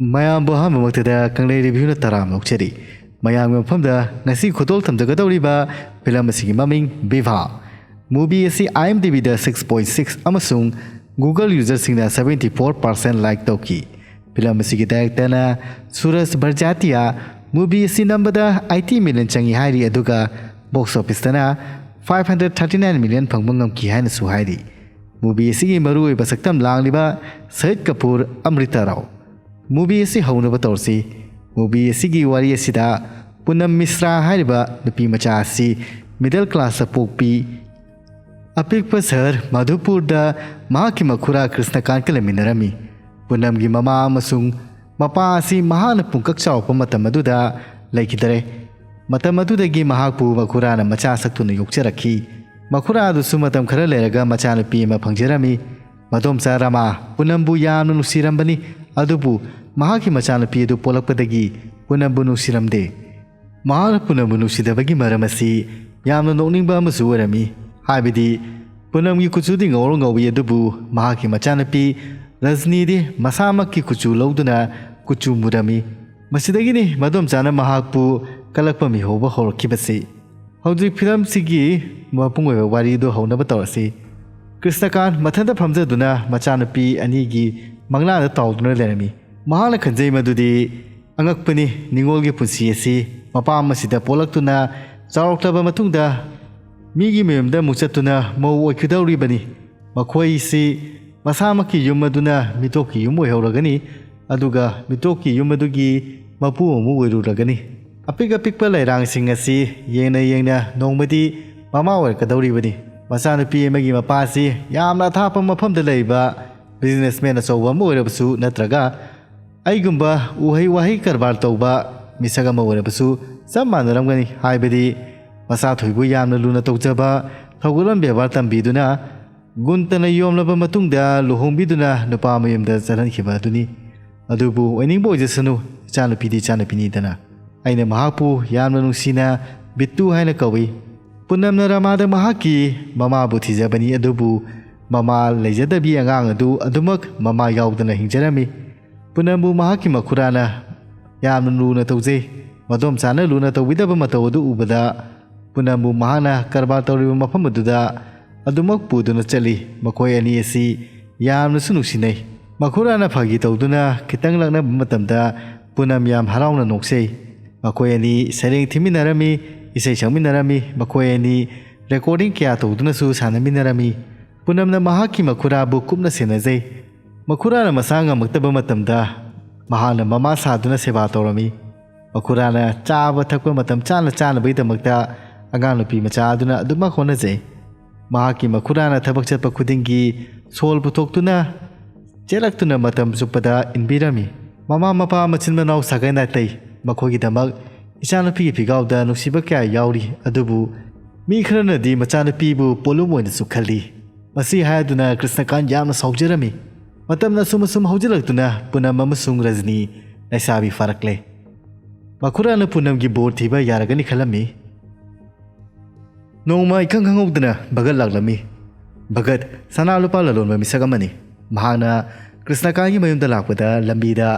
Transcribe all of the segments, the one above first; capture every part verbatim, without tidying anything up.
ꯃꯌꯥꯝꯕꯨ ꯑꯍꯥꯟꯕꯃꯛꯇꯗ ꯀꯪꯂꯩ ꯔꯤꯚ꯭ꯌꯨꯅ ꯇꯔꯥꯝꯅ ꯑꯣꯛꯆꯔꯤ꯫ ꯃꯌꯥꯝꯒꯤ ꯃꯐꯝꯗ ꯉꯁꯤ ꯈꯨꯗꯣꯜ ꯇꯝꯖꯒꯗꯧꯔꯤꯕ ꯐꯤꯂꯝ ꯑꯁꯤꯒꯤ ꯃꯃꯤꯡ ꯚꯤꯚꯥ꯫ ꯃꯨꯚꯤ ꯑꯁꯤ IMDbꯗ six point six ꯑꯃꯁꯨꯡ Google userꯁꯤꯡꯅ seventy four percent like ꯇꯧꯈꯤ꯫ ꯐꯤꯂꯝ ꯑꯁꯤꯒꯤ ꯗꯥꯏꯔꯦꯛꯇꯔꯅ ꯁꯨꯔꯖ ꯕꯔꯖꯥꯇꯤꯌꯥ꯫ ꯃꯨꯚꯤ ꯑꯁꯤ ꯅꯝꯕꯗ eighty million ꯆꯪꯏ ꯍꯥꯏꯔꯤ, ꯑꯗꯨꯒ box ꯑꯣꯐꯤꯁꯇꯅ five hundred thirty nine million ꯐꯪꯕ ꯉꯝꯈꯤ ꯍꯥꯏꯅꯁꯨ ꯍꯥꯏꯔꯤ꯫ ꯃꯨꯚꯤ ꯑꯁꯤꯒꯤ ꯃꯔꯨꯑꯣꯏꯕ ꯁꯛꯇꯝ ꯂꯥꯡꯂꯤꯕ ꯁꯍꯤꯗ ꯀꯄꯨꯔ, ꯑꯃ꯭ꯔꯤꯇꯥ ꯔꯥꯎ꯫ ꯃꯨꯚꯤ ꯑꯁꯤ ꯍꯧꯅꯕ ꯇꯧꯔꯁꯤ꯫ ꯃꯨꯚꯤ ꯑꯁꯤꯒꯤ ꯋꯥꯔꯤ ꯑꯁꯤꯗ ꯄꯨꯅꯝ ꯃꯤꯁ꯭ꯔꯥ ꯍꯥꯏꯔꯤꯕ ꯅꯨꯄꯤ ꯃꯆꯥ ꯑꯁꯤ ꯃꯤꯗꯜ ꯀ꯭ꯂꯥꯁꯇ ꯄꯣꯛꯄꯤ꯫ ꯑꯄꯤꯛꯄ ꯁꯍꯔ ꯃꯙꯨꯄꯨꯔꯗ ꯃꯍꯥꯛꯀꯤ ꯃꯈꯨꯔꯥ ꯀ꯭ꯔꯤꯁꯅꯀꯥꯟꯀ ꯂꯩꯃꯤꯟꯅꯔꯝꯃꯤ꯫ ꯄꯨꯅꯝꯒꯤ ꯃꯃꯥ ꯑꯃꯁꯨꯡ ꯃꯄꯥ ꯑꯁꯤ ꯃꯍꯥꯛꯅ ꯄꯨꯡꯀꯛ ꯆꯥꯎꯔꯛꯄ ꯃꯇꯝ ꯑꯗꯨꯗ ꯂꯩꯈꯤꯗꯔꯦ꯫ ꯃꯇꯝ ꯑꯗꯨꯗꯒꯤ ꯃꯍꯥꯛꯄꯨ ꯃꯈꯨꯔꯥꯅ ꯃꯆꯥ ꯁꯛꯇꯨꯅ ꯌꯣꯛꯆꯔꯛꯈꯤ꯫ ꯃꯈꯨꯔꯥ ꯑꯗꯨꯁꯨ ꯃꯇꯝ ꯈꯔ ꯂꯩꯔꯒ ꯃꯆꯥꯅꯨꯄꯤ ꯑꯃ ꯐꯪꯖꯔꯝꯃꯤ꯫ ꯃꯗꯣꯝꯆꯥ ꯔꯃꯥ ꯄꯨꯅꯝꯕꯨ ꯌꯥꯝꯅ ꯅꯨꯡꯁꯤꯔꯝꯕꯅꯤ, ꯑꯗꯨꯕꯨ ꯃꯍꯥꯛꯀꯤ ꯃꯆꯥꯅꯨꯄꯤ ꯑꯗꯨ ꯄꯣꯛꯂꯛꯄꯗꯒꯤ ꯄꯨꯅꯝꯕꯨ ꯅꯨꯡꯁꯤꯔꯝꯗꯦ꯫ ꯃꯍꯥꯛꯅ ꯄꯨꯅꯝꯕꯨ ꯅꯨꯡꯁꯤꯗꯕꯒꯤ ꯃꯔꯝ ꯑꯁꯤ ꯌꯥꯝꯅ ꯅꯣꯛꯅꯤꯡꯕ ꯑꯃꯁꯨ ꯑꯣꯏꯔꯝꯃꯤ꯫ ꯍꯥꯏꯕꯗꯤ ꯄꯨꯅꯝꯒꯤ ꯀꯨꯆꯨꯗꯤ ꯉꯧꯔꯣꯛ ꯉꯧꯏ, ꯑꯗꯨꯕꯨ ꯃꯍꯥꯛꯀꯤ ꯃꯆꯥꯅꯨꯄꯤ ꯔꯖꯅꯤꯗꯤ ꯃꯁꯥꯃꯛꯀꯤ ꯀꯨꯆꯨ ꯂꯧꯗꯨꯅ ꯀꯨꯆꯨ ꯃꯨꯔꯝꯃꯤ꯫ ꯃꯁꯤꯗꯒꯤꯅꯤ ꯃꯗꯣꯝꯆꯥꯅ ꯃꯍꯥꯛꯄꯨ ꯀꯂꯛꯄ ꯃꯤꯍꯧꯕ ꯍꯧꯔꯛꯈꯤꯕꯁꯤ꯫ ꯍꯧꯖꯤꯛ ꯐꯤꯂꯝꯁꯤꯒꯤ ꯃꯄꯨꯡ ꯑꯣꯏꯕ ꯋꯥꯔꯤꯗꯨ ꯍꯧꯅꯕ ꯇꯧꯔꯁꯤ꯫ ꯀ꯭ꯔꯤꯁꯅꯀꯥꯟ ꯃꯊꯟꯇ ꯐꯝꯖꯗꯨꯅ ꯃꯆꯥꯅꯨꯄꯤ ꯑꯅꯤꯒꯤ ꯃꯪꯂꯥꯟꯗ ꯇꯥꯎꯗꯨꯅ ꯂꯩꯔꯝꯃꯤ꯫ ꯃꯍꯥꯛꯅ ꯈꯟꯖꯩ ꯃꯗꯨꯗꯤ ꯑꯉꯛꯄꯅꯤ, ꯅꯤꯡꯉꯣꯜꯒꯤ ꯄꯨꯟꯁꯤ ꯑꯁꯤ ꯃꯄꯥꯝ ꯑꯁꯤꯗ ꯄꯣꯛꯂꯛꯇꯨꯅ ꯆꯥꯎꯔꯛꯂꯕ ꯃꯇꯨꯡꯗ ꯃꯤꯒꯤ ꯃꯌꯨꯝꯗ ꯑꯃꯨꯛ ꯆꯠꯇꯨꯅ ꯃꯧ ꯑꯣꯏꯈꯤꯗꯧꯔꯤꯕꯅꯤ꯫ ꯃꯈꯣꯏꯁꯤ ꯃꯁꯥꯃꯛꯀꯤ ꯌꯨꯝ ꯑꯗꯨꯅ ꯃꯤꯇꯣꯞꯀꯤ ꯌꯨꯝ ꯑꯣꯏꯍꯧꯔꯒꯅꯤ, ꯑꯗꯨꯒ ꯃꯤꯇꯣꯞꯀꯤ ꯌꯨꯝ ꯑꯗꯨꯒꯤ ꯃꯄꯨ ꯑꯃꯨꯛ ꯑꯣꯏꯔꯨꯔꯒꯅꯤ꯫ ꯑꯄꯤꯛ ꯑꯄꯤꯛꯄ ꯂꯩꯔꯥꯡꯁꯤꯡ ꯑꯁꯤ ꯌꯦꯡꯅ ꯌꯦꯡꯅ ꯅꯣꯡꯃꯗꯤ ꯃꯃꯥ ꯑꯣꯏꯔꯛꯀꯗꯧꯔꯤꯕꯅꯤ꯫ ꯃꯆꯥꯅꯨꯄꯤ ꯑꯃꯒꯤ ꯃꯄꯥꯁꯤ ꯌꯥꯝꯅ ꯑꯊꯥꯞꯄ ꯃꯐꯝꯗ ꯂꯩꯕ ꯕꯤꯖꯤꯅꯦꯁꯃꯦꯟ ꯑꯆꯧꯕ ꯑꯃ ꯑꯣꯏꯔꯕꯁꯨ ꯅꯠꯇ꯭ꯔꯒ ꯑꯩꯒꯨꯝꯕ ꯎꯍꯩ ꯋꯥꯍꯩ ꯀꯔꯕꯥꯔ ꯇꯧꯕ ꯃꯤꯁꯛ ꯑꯃ ꯑꯣꯏꯔꯕꯁꯨ ꯆꯞ ꯃꯥꯟꯅꯔꯝꯒꯅꯤ꯫ ꯍꯥꯏꯕꯗꯤ ꯃꯆꯥꯊꯣꯏꯕꯨ ꯌꯥꯝꯅ ꯂꯨꯅ ꯇꯧꯖꯕ, ꯊꯧꯒꯜꯂꯣꯟ ꯕꯦꯕꯥꯔ ꯇꯝꯕꯤꯗꯨꯅ ꯒꯨꯟꯇꯅ ꯌꯣꯝꯂꯕ ꯃꯇꯨꯡꯗ ꯂꯨꯍꯣꯡꯕꯤꯗꯨꯅ ꯅꯨꯄꯥ ꯃꯌꯨꯝꯗ ꯆꯠꯍꯟꯈꯤꯕ ꯑꯗꯨꯅꯤ꯫ ꯑꯗꯨꯕꯨ ꯑꯣꯏꯅꯤꯡꯕ ꯑꯣꯏꯖꯁꯅꯨ, ꯏꯆꯥꯅꯨꯄꯤꯗꯤ ꯏꯆꯥꯅꯨꯄꯤꯅꯤꯗꯅ꯫ ꯑꯩꯅ ꯃꯍꯥꯛꯄꯨ ꯌꯥꯝꯅ ꯅꯨꯡꯁꯤꯅ ꯕꯤꯠꯇꯨ ꯍꯥꯏꯅ ꯀꯧꯏ꯫ ꯄꯨꯅꯝꯅ ꯔꯃꯥꯗ ꯃꯍꯥꯛꯀꯤ ꯃꯃꯥꯕꯨ ꯊꯤꯖꯕꯅꯤ, ꯑꯗꯨꯕꯨ ꯃꯃꯥ ꯂꯩꯖꯗꯕꯤ ꯑꯉꯥꯡ ꯑꯗꯨ ꯑꯗꯨꯃꯛ ꯃꯃꯥ ꯌꯥꯎꯗꯅ ꯍꯤꯡꯖꯔꯝꯃꯤ꯫ ꯄꯨꯅꯝꯕꯨ ꯃꯍꯥꯛꯀꯤ ꯃꯈꯨꯔꯥꯅ ꯌꯥꯝꯅ ꯂꯨꯅ ꯇꯧꯖꯩ꯫ ꯃꯗꯣꯝꯆꯥꯅ ꯂꯨꯅ ꯇꯧꯕꯤꯗꯕ ꯃꯇꯧ ꯑꯗꯨ ꯎꯕꯗ ꯄꯨꯅꯝꯕꯨ ꯃꯍꯥꯛꯅ ꯀꯔꯕꯥꯔ ꯇꯧꯔꯤꯕ ꯃꯐꯝ ꯑꯗꯨꯗ ꯑꯗꯨꯃꯛ ꯄꯨꯗꯨꯅ ꯆꯠꯂꯤ꯫ ꯃꯈꯣꯏ ꯑꯅꯤ ꯑꯁꯤ ꯌꯥꯝꯅꯁꯨ ꯅꯨꯡꯁꯤꯅꯩ꯫ ꯃꯈꯨꯔꯥꯅ ꯐꯥꯒꯤ ꯇꯧꯗꯨꯅ ꯈꯤꯇꯪ ꯂꯛꯅꯕ ꯃꯇꯝꯗ ꯄꯨꯅꯝ ꯌꯥꯝ ꯍꯔꯥꯎꯅ ꯅꯣꯛꯆꯩ꯫ ꯃꯈꯣꯏ ꯑꯅꯤ ꯁꯩꯔꯦꯡ ꯊꯤꯃꯤꯟꯅꯔꯝꯃꯤ, ꯏꯁꯩ ꯁꯛꯃꯤꯟꯅꯔꯝꯃꯤ꯫ ꯃꯈꯣꯏ ꯑꯅꯤ ꯔꯦꯀꯣꯔꯗꯤꯡ ꯀꯌꯥ ꯇꯧꯗꯨꯅꯁꯨ ꯁꯥꯟꯅꯃꯤꯟꯅꯔꯝꯃꯤ꯫ ꯄꯨꯅꯝꯅ ꯃꯍꯥꯛꯀꯤ ꯃꯈꯨꯔꯥꯕꯨ ꯀꯨꯞꯅ ꯁꯦꯟꯅꯖꯩ꯫ ꯃꯈꯨꯔꯥꯅ ꯃꯁꯥ ꯉꯝꯃꯛꯇꯕ ꯃꯇꯝꯗ ꯃꯍꯥꯛꯅ ꯃꯃꯥ ꯁꯥꯗꯨꯅ ꯁꯦꯕꯥ ꯇꯧꯔꯝꯃꯤ꯫ ꯃꯈꯨꯔꯥꯅ ꯆꯥꯕ ꯊꯛꯄ ꯃꯇꯝ ꯆꯥꯅ ꯆꯥꯅꯕꯒꯤꯗꯃꯛꯇ ꯑꯉꯥꯡ ꯅꯨꯄꯤ ꯃꯆꯥ ꯑꯗꯨꯅ ꯑꯗꯨꯃꯛ ꯍꯣꯠꯅꯖꯩ꯫ ꯃꯍꯥꯛꯀꯤ ꯃꯈꯨꯔꯥꯅ ꯊꯕꯛ ꯆꯠꯄ ꯈꯨꯗꯤꯡꯒꯤ ꯁꯣꯜ ꯄꯨꯊꯣꯛꯇꯨꯅ ꯆꯦꯜꯂꯛꯇꯨꯅ ꯃꯇꯝ ꯆꯨꯞꯄꯗ ꯏꯟꯕꯤꯔꯝꯃꯤ꯫ ꯃꯃꯥ ꯃꯄꯥ ꯃꯆꯤꯟ ꯃꯅꯥꯎ ꯁꯥꯒꯩ ꯅꯥꯇꯩ ꯃꯈꯣꯏꯒꯤꯗꯃꯛ ꯏꯆꯥꯅꯨꯄꯤꯒꯤ ꯐꯤꯒꯥꯎꯗ ꯅꯨꯡꯁꯤꯕ ꯀꯌꯥ ꯌꯥꯎꯔꯤ, ꯑꯗꯨꯕꯨ ꯃꯤ ꯈꯔꯅꯗꯤ ꯃꯆꯥꯅꯨꯄꯤꯕꯨ ꯄꯣꯠꯂꯨꯝ ꯑꯣꯏꯅꯁꯨ ꯈꯜꯂꯤ꯫ ꯃꯁꯤ ꯍꯥꯏꯗꯨꯅ ꯀ꯭ꯔꯤꯁꯅꯀꯥꯟ ꯌꯥꯝꯅ ꯁꯥꯎꯖꯔꯝꯃꯤ꯫ ꯃꯇꯝꯅ ꯑꯁꯨꯝ ꯑꯁꯨꯝ ꯍꯧꯖꯤꯜꯂꯛꯇꯨꯅ ꯄꯨꯅꯝ ꯑꯃꯁꯨꯡ ꯔꯖꯅꯤ ꯂꯩꯁꯥꯕꯤ ꯐꯥꯔꯛꯂꯦ꯫ ꯃꯈꯨꯔꯥꯅ ꯄꯨꯅꯝꯒꯤ ꯕꯣꯔ ꯊꯤꯕ ꯌꯥꯔꯒꯅꯤ ꯈꯜꯂꯝꯃꯤ꯫ ꯅꯣꯡꯃ ꯏꯈꯪ ꯈꯪꯍꯧꯗꯅ ꯚꯒꯠ ꯂꯥꯛꯂꯝꯃꯤ꯫ ꯚꯒꯠ ꯁꯅꯥ ꯂꯨꯄꯥ ꯂꯂꯣꯟꯕ ꯃꯤꯁꯛ ꯑꯃꯅꯤ꯫ ꯃꯍꯥꯛꯅ ꯀ꯭ꯔꯤꯁꯅꯀꯥꯟꯒꯤ ꯃꯌꯨꯝꯗ ꯂꯥꯛꯄꯗ ꯂꯝꯕꯤꯗ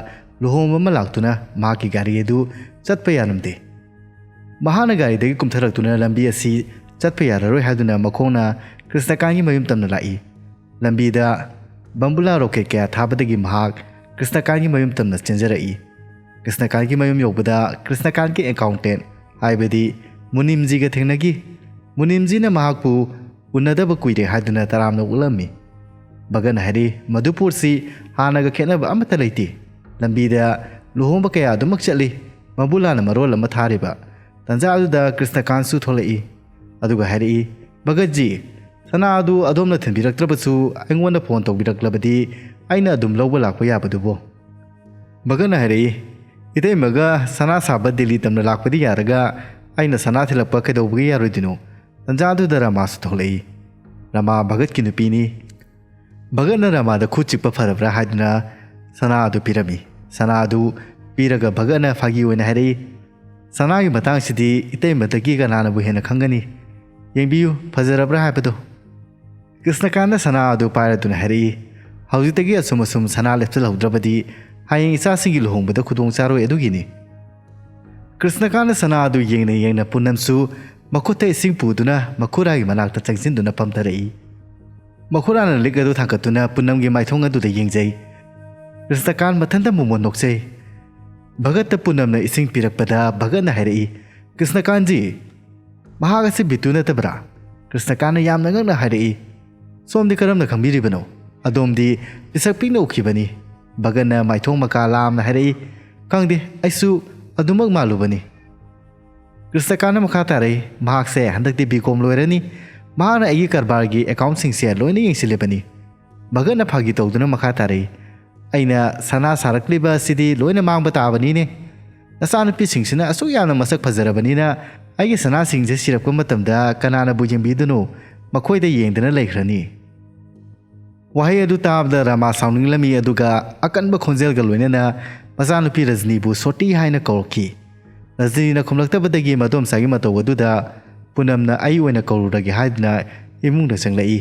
ꯂꯨꯍꯣꯡꯕ ꯑꯃ ꯂꯥꯛꯇꯨꯅ ꯃꯍꯥꯛꯀꯤ ꯒꯥꯔꯤ ꯑꯗꯨ ꯆꯠꯄ ꯌꯥꯔꯝꯗꯦ꯫ ꯃꯍꯥꯛꯅ ꯒꯥꯔꯤꯗꯒꯤ ꯀꯨꯝꯊꯔꯛꯇꯨꯅ ꯂꯝꯕꯤ ꯑꯁꯤ ꯆꯠꯄ ꯌꯥꯔꯔꯣꯏ ꯍꯥꯏꯗꯨꯅ ꯃꯈꯣꯡꯅ ꯀ꯭ꯔꯤꯁꯅꯀꯥꯟꯒꯤ ꯃꯌꯨꯝ ꯇꯝꯅ ꯂꯥꯛꯏ꯫ ꯂꯝꯕꯤꯗ ꯕꯝꯕꯨꯂꯥ ꯔꯣꯀꯦꯠ ꯀꯌꯥ ꯊꯥꯕꯗꯒꯤ ꯃꯍꯥꯛ ꯀ꯭ꯔꯤꯁꯅꯀꯥꯟꯒꯤ ꯃꯌꯨꯝ ꯇꯝꯅ ꯆꯦꯟꯖꯔꯛꯏ꯫ ꯀ꯭ꯔꯤꯁꯅꯀꯥꯟꯒꯤ ꯃꯌꯨꯝ ꯌꯧꯕꯗ ꯀ꯭ꯔꯤꯁꯅꯀꯥꯟꯒꯤ ꯑꯦꯀꯥꯎꯟꯇꯦꯟ ꯍꯥꯏꯕꯗꯤ ꯃꯨꯅꯤꯝꯖꯤꯒ ꯊꯦꯡꯅꯈꯤ꯫ ꯃꯨꯅꯤꯝꯖꯤꯅ ꯃꯍꯥꯛꯄꯨ ꯎꯅꯗꯕ ꯀꯨꯏꯔꯦ ꯍꯥꯏꯗꯨꯅ ꯇꯔꯥꯝꯅ ꯑꯣꯛꯂꯝꯃꯤ꯫ ꯚꯒꯠꯅ ꯍꯥꯏꯔꯤ, "ꯃꯗꯨꯄꯨꯔꯁꯤ ꯍꯥꯟꯅꯒ ꯈꯦꯠꯅꯕ ꯑꯃꯠꯇ ꯂꯩꯇꯦ꯫ ꯂꯝꯕꯤꯗ ꯂꯨꯍꯣꯡꯕ ꯀꯌꯥ ꯑꯗꯨꯃꯛ ꯆꯠꯂꯤ, ꯃꯕꯨꯂꯥꯅ ꯃꯔꯣꯜ ꯑꯃ ꯊꯥꯔꯤꯕ꯫ ꯇꯟꯖꯥ ꯑꯗꯨꯗ ꯀ꯭ꯔꯤꯁꯅꯀꯥꯟꯁꯨ ꯊꯣꯛꯂꯛꯏ꯫ ꯑꯗꯨꯒ ꯍꯥꯏꯔꯛꯏ, 'ꯚꯒꯠꯖꯤ, ꯁꯅꯥ ꯑꯗꯨ ꯑꯗꯣꯝꯅ ꯊꯤꯟꯕꯤꯔꯛꯇ꯭ꯔꯕꯁꯨ ꯑꯩꯉꯣꯟꯗ ꯐꯣꯟ ꯇꯧꯕꯤꯔꯛꯂꯕꯗꯤ ꯑꯩꯅ ꯑꯗꯨꯝ ꯂꯧꯕ ꯂꯥꯛꯄ ꯌꯥꯕꯗꯨꯕꯨ?'" ꯚꯒꯠꯅ ꯍꯥꯏꯔꯛꯏ, "ꯏꯇꯩꯃꯒ ꯁꯅꯥ ꯁꯥꯕ ꯗꯤꯜꯂꯤ ꯇꯝꯅ ꯂꯥꯛꯄꯗꯤ ꯌꯥꯔꯒ ꯑꯩꯅ ꯁꯅꯥ ꯊꯤꯜꯂꯛꯄ ꯀꯩꯗꯧꯕꯒꯤ ꯌꯥꯔꯣꯏꯗꯣꯏꯅꯣ?" ꯇꯟꯖꯥ ꯑꯗꯨꯗ ꯔꯃꯥꯁꯨ ꯊꯣꯛꯂꯛꯏ꯫ ꯔꯃꯥ ꯚꯒꯠꯀꯤ ꯅꯨꯄꯤꯅꯤ꯫ ꯚꯒꯠꯅ ꯔꯃꯥꯗ ꯈꯨꯠ ꯆꯤꯛꯄ ꯐꯔꯕ꯭ꯔꯥ ꯍꯥꯏꯗꯨꯅ ꯁꯅꯥ ꯑꯗꯨ ꯄꯤꯔꯝꯃꯤ꯫ ꯁꯅꯥ ꯑꯗꯨ ꯄꯤꯔꯒ ꯚꯒꯠꯅ ꯐꯥꯒꯤ ꯑꯣꯏꯅ ꯍꯥꯏꯔꯛꯏ, "ꯁꯅꯥꯒꯤ ꯃꯇꯥꯡꯁꯤꯗꯤ ꯏꯇꯩꯃꯗꯒꯤ ꯀꯅꯥꯅꯕꯨ ꯍꯦꯟꯅ ꯈꯪꯒꯅꯤ? ꯌꯦꯡꯕꯤꯌꯨ, ꯐꯖꯔꯕ꯭ꯔꯥ ꯍꯥꯏꯕꯗꯣ?" ꯀ꯭ꯔꯤꯁꯅꯀꯥꯟꯅ ꯁꯅꯥ ꯑꯗꯨ ꯄꯥꯏꯔꯗꯨꯅ ꯍꯥꯏꯔꯛꯏ, "ꯍꯧꯖꯤꯛꯇꯒꯤ ꯑꯁꯨꯝ ꯑꯁꯨꯝ ꯁꯅꯥ ꯂꯦꯞꯁꯤꯜꯍꯧꯗ꯭ꯔꯕꯗꯤ ꯍꯌꯦꯡ ꯏꯆꯥꯁꯤꯡꯒꯤ ꯂꯨꯍꯣꯡꯕꯗ ꯈꯨꯗꯣꯡ ꯆꯥꯔꯣꯏ ꯑꯗꯨꯒꯤꯅꯤ꯫ ꯀ꯭ꯔꯤꯁꯅꯀꯥꯟꯇ ꯁꯅꯥ ꯑꯗꯨ ꯌꯦꯡꯅ ꯌꯦꯡꯅ ꯄꯨꯅꯝꯁꯨ ꯃꯈꯨꯠꯇ ꯏꯁꯤꯡ ꯄꯨꯗꯨꯅ ꯃꯈꯨꯔꯥꯒꯤ ꯃꯅꯥꯛꯇ ꯆꯪꯁꯤꯟꯗꯨꯅ ꯐꯝꯊꯔꯛꯏ꯫ ꯃꯈꯨꯔꯥꯅ ꯂꯤꯛ ꯑꯗꯨ ꯊꯥꯡꯒꯠꯇꯨꯅ ꯄꯨꯅꯝꯒꯤ ꯃꯥꯏꯊꯣꯡ ꯑꯗꯨꯗ ꯌꯦꯡꯖꯩ꯫ ꯀ꯭ꯔꯤꯁꯅꯀꯥꯟ ꯃꯊꯟꯇ ꯃꯣꯃꯣꯟ ꯅꯣꯛꯆꯩ꯫ ꯚꯒꯠꯇ ꯄꯨꯅꯝꯅ ꯏꯁꯤꯡ ꯄꯤꯔꯛꯄꯗ ꯚꯒꯠꯅ ꯍꯥꯏꯔꯛꯏ, "ꯀ꯭ꯔꯤꯁꯅꯀꯥꯟꯖꯤ, ꯃꯍꯥꯛ ꯑꯁꯤ ꯕꯤꯇꯨ ꯅꯠꯇꯕ꯭ꯔꯥ?" ꯀ꯭ꯔꯤꯁꯅꯀꯥꯟꯅ ꯌꯥꯝꯅ ꯉꯛꯅ ꯍꯥꯏꯔꯛꯏ, "ꯁꯣꯝꯗꯤ ꯀꯔꯝꯅ ꯈꯪꯕꯤꯔꯤꯕꯅꯣ? ꯑꯗꯣꯝꯗꯤ ꯄꯤꯁꯛ ꯄꯤꯛꯅ ꯎꯈꯤꯕꯅꯤ꯫" ꯚꯒꯠꯅ ꯃꯥꯏꯊꯣꯡ ꯃꯀꯥ ꯂꯥꯝꯅ ꯍꯥꯏꯔꯛꯏ, "ꯈꯪꯗꯦ, ꯑꯩꯁꯨ ꯑꯗꯨꯃꯛ ꯃꯥꯜꯂꯨꯕꯅꯤ꯫" ꯀ꯭ꯔꯤꯁꯅꯀꯥꯟꯅ ꯃꯈꯥ ꯇꯥꯔꯛꯏ, "ꯃꯍꯥꯛꯁꯦ ꯍꯟꯗꯛꯇꯤ ꯕꯤ ꯀꯣꯝ ꯂꯣꯏꯔꯅꯤ꯫ ꯃꯍꯥꯛꯅ ꯑꯩꯒꯤ ꯀꯔꯕꯥꯔꯒꯤ ꯑꯦꯀꯥꯎꯟꯁꯤꯡꯁꯦ ꯂꯣꯏꯅ ꯌꯦꯡꯁꯤꯜꯂꯤꯕꯅꯤ꯫" ꯚꯒꯠꯅ ꯐꯥꯒꯤ ꯇꯧꯗꯨꯅ ꯃꯈꯥ ꯇꯥꯔꯛꯏ, "ꯑꯩꯅ ꯁꯅꯥ ꯁꯥꯔꯛꯂꯤꯕ ꯑꯁꯤꯗꯤ ꯂꯣꯏꯅ ꯃꯥꯡꯕ ꯇꯥꯕꯅꯤꯅꯦ꯫ ꯅꯆꯥꯅꯨꯄꯤꯁꯤꯡꯁꯤꯅ ꯑꯁꯨꯛ ꯌꯥꯝꯅ ꯃꯁꯛ ꯐꯖꯔꯕꯅꯤꯅ ꯑꯩꯒꯤ ꯁꯅꯥꯁꯤꯡꯁꯦ ꯁꯤꯔꯛꯄ ꯃꯇꯝꯗ ꯀꯅꯥꯅꯕꯨ ꯌꯦꯡꯕꯤꯗꯨꯅꯣ? ꯃꯈꯣꯏꯗ ꯌꯦꯡꯗꯅ ꯂꯩꯈ꯭ꯔꯅꯤ꯫" ꯋꯥꯍꯩ ꯑꯗꯨ ꯇꯥꯕꯗ ꯔꯃꯥ ꯁꯥꯎꯅꯤꯡꯂꯝꯃꯤ, ꯑꯗꯨꯒ ꯑꯀꯟꯕ ꯈꯣꯟꯖꯦꯜꯒ ꯂꯣꯏꯅꯅ ꯃꯆꯥꯅꯨꯄꯤ ꯔꯖꯅꯤꯕꯨ ꯁꯣꯇꯤ ꯍꯥꯏꯅ ꯀꯧꯔꯛꯈꯤ꯫ ꯔꯖꯅꯤꯅ ꯈꯨꯝꯂꯛꯇꯕꯗꯒꯤ ꯃꯗꯣꯝꯆꯥꯒꯤ ꯃꯇꯧ ꯑꯗꯨꯗ ꯄꯨꯅꯝꯅ ꯑꯩ ꯑꯣꯏꯅ ꯀꯧꯔꯨꯔꯒꯦ ꯍꯥꯏꯗꯨꯅ ꯏꯃꯨꯡꯗ ꯆꯪꯂꯛꯏ꯫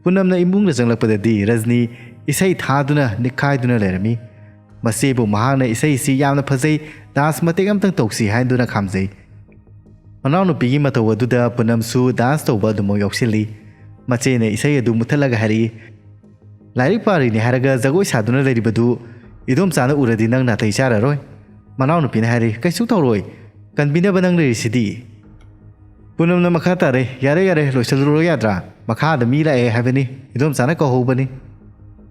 ꯄꯨꯅꯝꯅ ꯏꯃꯨꯡꯗ ꯆꯪꯂꯛꯄꯗꯗꯤ ꯔꯖꯅꯤ ꯏꯁꯩ ꯊꯥꯗꯨꯅ ꯅꯤꯛꯈꯥꯏꯗꯨꯅ ꯂꯩꯔꯝꯃꯤ꯫ ꯃꯆꯦꯕꯨ ꯃꯍꯥꯛꯅ ꯏꯁꯩꯁꯤ ꯌꯥꯝꯅ ꯐꯖꯩ, ꯗꯥꯟꯁ ꯃꯇꯦꯛ ꯑꯃꯇꯪ ꯇꯧꯁꯤ ꯍꯥꯏꯗꯨꯅ ꯈꯥꯝꯖꯩ꯫ ꯃꯅꯥꯎꯅꯨꯄꯤꯒꯤ ꯃꯇꯧ ꯑꯗꯨꯗ ꯄꯨꯅꯝꯁꯨ ꯗꯥꯟꯁ ꯇꯧꯕ ꯑꯗꯨꯃꯛ ꯌꯥꯎꯁꯤꯜꯂꯤ꯫ ꯃꯆꯦꯅ ꯏꯁꯩ ꯑꯗꯨ ꯃꯨꯊꯠꯂꯒ ꯍꯥꯏꯔꯛꯏ, "ꯂꯥꯏꯔꯤꯛ ꯄꯥꯔꯤꯅꯦ ꯍꯥꯏꯔꯒ ꯖꯒꯣꯏ ꯁꯥꯗꯨꯅ ꯂꯩꯔꯤꯕꯗꯨ ꯏꯗꯣꯝꯆꯥꯅ ꯎꯔꯗꯤ ꯅꯪ ꯅꯥꯇꯩ ꯆꯥꯔꯔꯣꯏ꯫" ꯃꯅꯥꯎꯅꯨꯄꯤꯅ ꯍꯥꯏꯔꯤ, "ꯀꯩꯁꯨ ꯇꯧꯔꯣꯏ, ꯀꯟꯕꯤꯅꯕ ꯅꯪ ꯂꯩꯔꯤꯁꯤꯗꯤ꯫" ꯄꯨꯅꯝꯅ ꯃꯈꯥ ꯇꯥꯔꯦ, "ꯌꯥꯔꯦ ꯌꯥꯔꯦ, ꯂꯣꯏꯁꯤꯜꯂꯨꯔꯣ ꯌꯥꯗ꯭ꯔꯥ? ꯃꯈꯥꯗ ꯃꯤ ꯂꯥꯛꯑꯦ ꯍꯥꯏꯕꯅꯤ, ꯏꯗꯣꯝꯆꯥꯅ ꯀꯧꯍꯧꯕꯅꯤ꯫"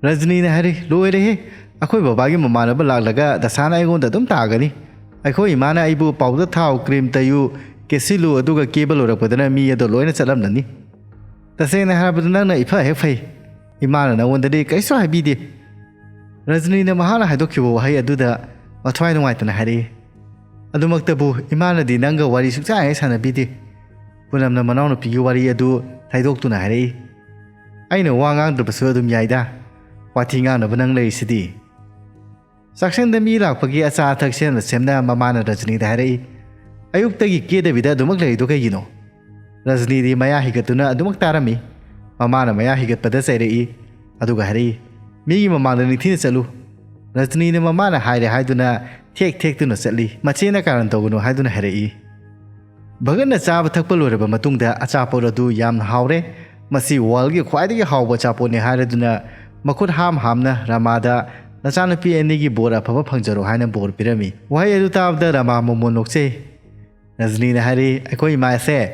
ꯔꯖꯅꯤꯅ ꯍꯥꯏꯔꯤ, "ꯂꯣꯏꯔꯦꯍꯦ, ꯑꯩꯈꯣꯏ ꯕꯕꯥꯒꯤ ꯃꯃꯥꯟꯅꯕ ꯂꯥꯛꯂꯒ ꯗꯁꯥꯅ ꯑꯩꯉꯣꯟꯗ ꯑꯗꯨꯝ ꯇꯥꯒꯅꯤ꯫ ꯑꯩꯈꯣꯏ ꯏꯃꯥꯅ ꯑꯩꯕꯨ ꯄꯥꯎꯗꯔ ꯊꯥꯎ, ꯀ꯭ꯔꯤꯝ ꯇꯩꯌꯨ, ꯀꯦꯁꯤꯜꯂꯨ, ꯑꯗꯨꯒ ꯀꯦꯕ ꯂꯣꯏꯔꯛꯄꯗꯅ ꯃꯤ ꯑꯗꯣ ꯂꯣꯏꯅ ꯆꯠꯂꯝꯂꯅꯤ꯫ ꯇꯁꯦꯡꯅ ꯍꯥꯏꯔꯕꯗ ꯅꯪꯅ ꯏꯐ ꯍꯦꯛ ꯐꯩ꯫ ꯏꯃꯥꯅ ꯅꯪꯉꯣꯟꯗꯗꯤ ꯀꯔꯤꯁꯨ ꯍꯥꯏꯕꯤꯗꯦ꯫" ꯔꯖꯅꯤꯅ ꯃꯍꯥꯛꯅ ꯍꯥꯏꯗꯣꯛꯈꯤꯕ ꯋꯥꯍꯩ ꯑꯗꯨꯗ ꯃꯊ꯭ꯋꯥꯏ ꯅꯨꯡꯉꯥꯏꯇꯅ ꯍꯥꯏꯔꯛꯏ, "ꯑꯗꯨꯃꯛꯇꯕꯨ ꯏꯃꯥꯅꯗꯤ ꯅꯪꯒ ꯋꯥꯔꯤ ꯁꯨꯡꯁꯥ ꯍꯦꯛ ꯁꯥꯟꯅꯕꯤꯗꯦ꯫" ꯄꯨꯅꯝꯅ ꯃꯅꯥꯎꯅꯨꯄꯤꯒꯤ ꯋꯥꯔꯤ ꯑꯗꯨ ꯊꯩꯗꯣꯛꯇꯨꯅ ꯍꯥꯏꯔꯛꯏ, "ꯑꯩꯅ ꯋꯥ ꯉꯥꯡꯗ꯭ꯔꯕꯁꯨ ꯑꯗꯨꯝ ꯌꯥꯏꯗ, ꯋꯥꯊꯤ ꯉꯥꯡꯅꯕ ꯅꯪ ꯂꯩꯔꯤꯁꯤꯗꯤ꯫" ꯆꯥꯛꯁꯪꯗ ꯃꯤ ꯂꯥꯛꯄꯒꯤ ꯑꯆꯥ ꯑꯊꯛ ꯁꯦꯝꯅ ꯁꯦꯝꯅ ꯃꯃꯥꯅ ꯔꯖꯅꯤꯗ ꯍꯥꯏꯔꯛꯏ, "ꯑꯌꯨꯛꯇꯒꯤ ꯀꯦꯗꯕꯤꯗ ꯑꯗꯨꯃꯛ ꯂꯩꯔꯤꯗꯣ ꯀꯩꯒꯤꯅꯣ?" ꯔꯖꯅꯤꯗꯤ ꯃꯌꯥ ꯍꯤꯒꯠꯇꯨꯅ ꯑꯗꯨꯃꯛ ꯇꯥꯔꯝꯃꯤ꯫ ꯃꯃꯥꯅ ꯃꯌꯥ ꯍꯤꯒꯠꯄꯗ ꯆꯩꯔꯛꯏ, ꯑꯗꯨꯒ ꯍꯥꯏꯔꯛꯏ, "ꯃꯤꯒꯤ ꯃꯃꯥꯡꯗ ꯅꯤꯡꯊꯤꯅ ꯆꯠꯂꯨ꯫ ꯔꯖꯅꯤꯅ ꯃꯃꯥꯅ ꯍꯥꯏꯔꯦ ꯍꯥꯏꯗꯨꯅ ꯊꯦꯛ ꯊꯦꯛꯇꯨꯅ ꯆꯠꯂꯤ꯫ ꯃꯆꯦꯅ ꯀꯥꯔꯟ ꯇꯧꯒꯅꯨ ꯍꯥꯏꯗꯨꯅ ꯍꯥꯏꯔꯛꯏ꯫ ꯚꯒꯠꯅ ꯆꯥꯕ ꯊꯛꯄ ꯂꯣꯏꯔꯕ ꯃꯇꯨꯡꯗ ꯑꯆꯥꯄꯣꯠ ꯑꯗꯨ ꯌꯥꯝꯅ ꯍꯥꯎꯔꯦ꯫ ꯃꯁꯤ ꯋꯥꯔꯜꯒꯤ ꯈ꯭ꯋꯥꯏꯗꯒꯤ ꯍꯥꯎꯕ ꯑꯆꯥꯄꯣꯠꯅꯤ ꯍꯥꯏꯔꯗꯨꯅ ꯃꯈꯨꯠ ꯍꯥꯝ ꯍꯥꯝꯅ ꯔꯃꯥꯗ "ꯅꯆꯥꯅꯨꯄꯤ ꯑꯅꯤꯒꯤ ꯕꯣꯔ ꯑꯐꯕ ꯐꯪꯖꯔꯣ" ꯍꯥꯏꯅ ꯕꯣꯔ ꯄꯤꯔꯝꯃꯤ꯫ ꯋꯥꯍꯩ ꯑꯗꯨ ꯇꯥꯕꯗ ꯔꯃꯥ ꯃꯣꯃꯣꯟ ꯅꯣꯛꯆꯩ꯫ ꯔꯖꯅꯤꯅ ꯍꯥꯏꯔꯤ, "ꯑꯩꯈꯣꯏ ꯏꯃꯥꯁꯦ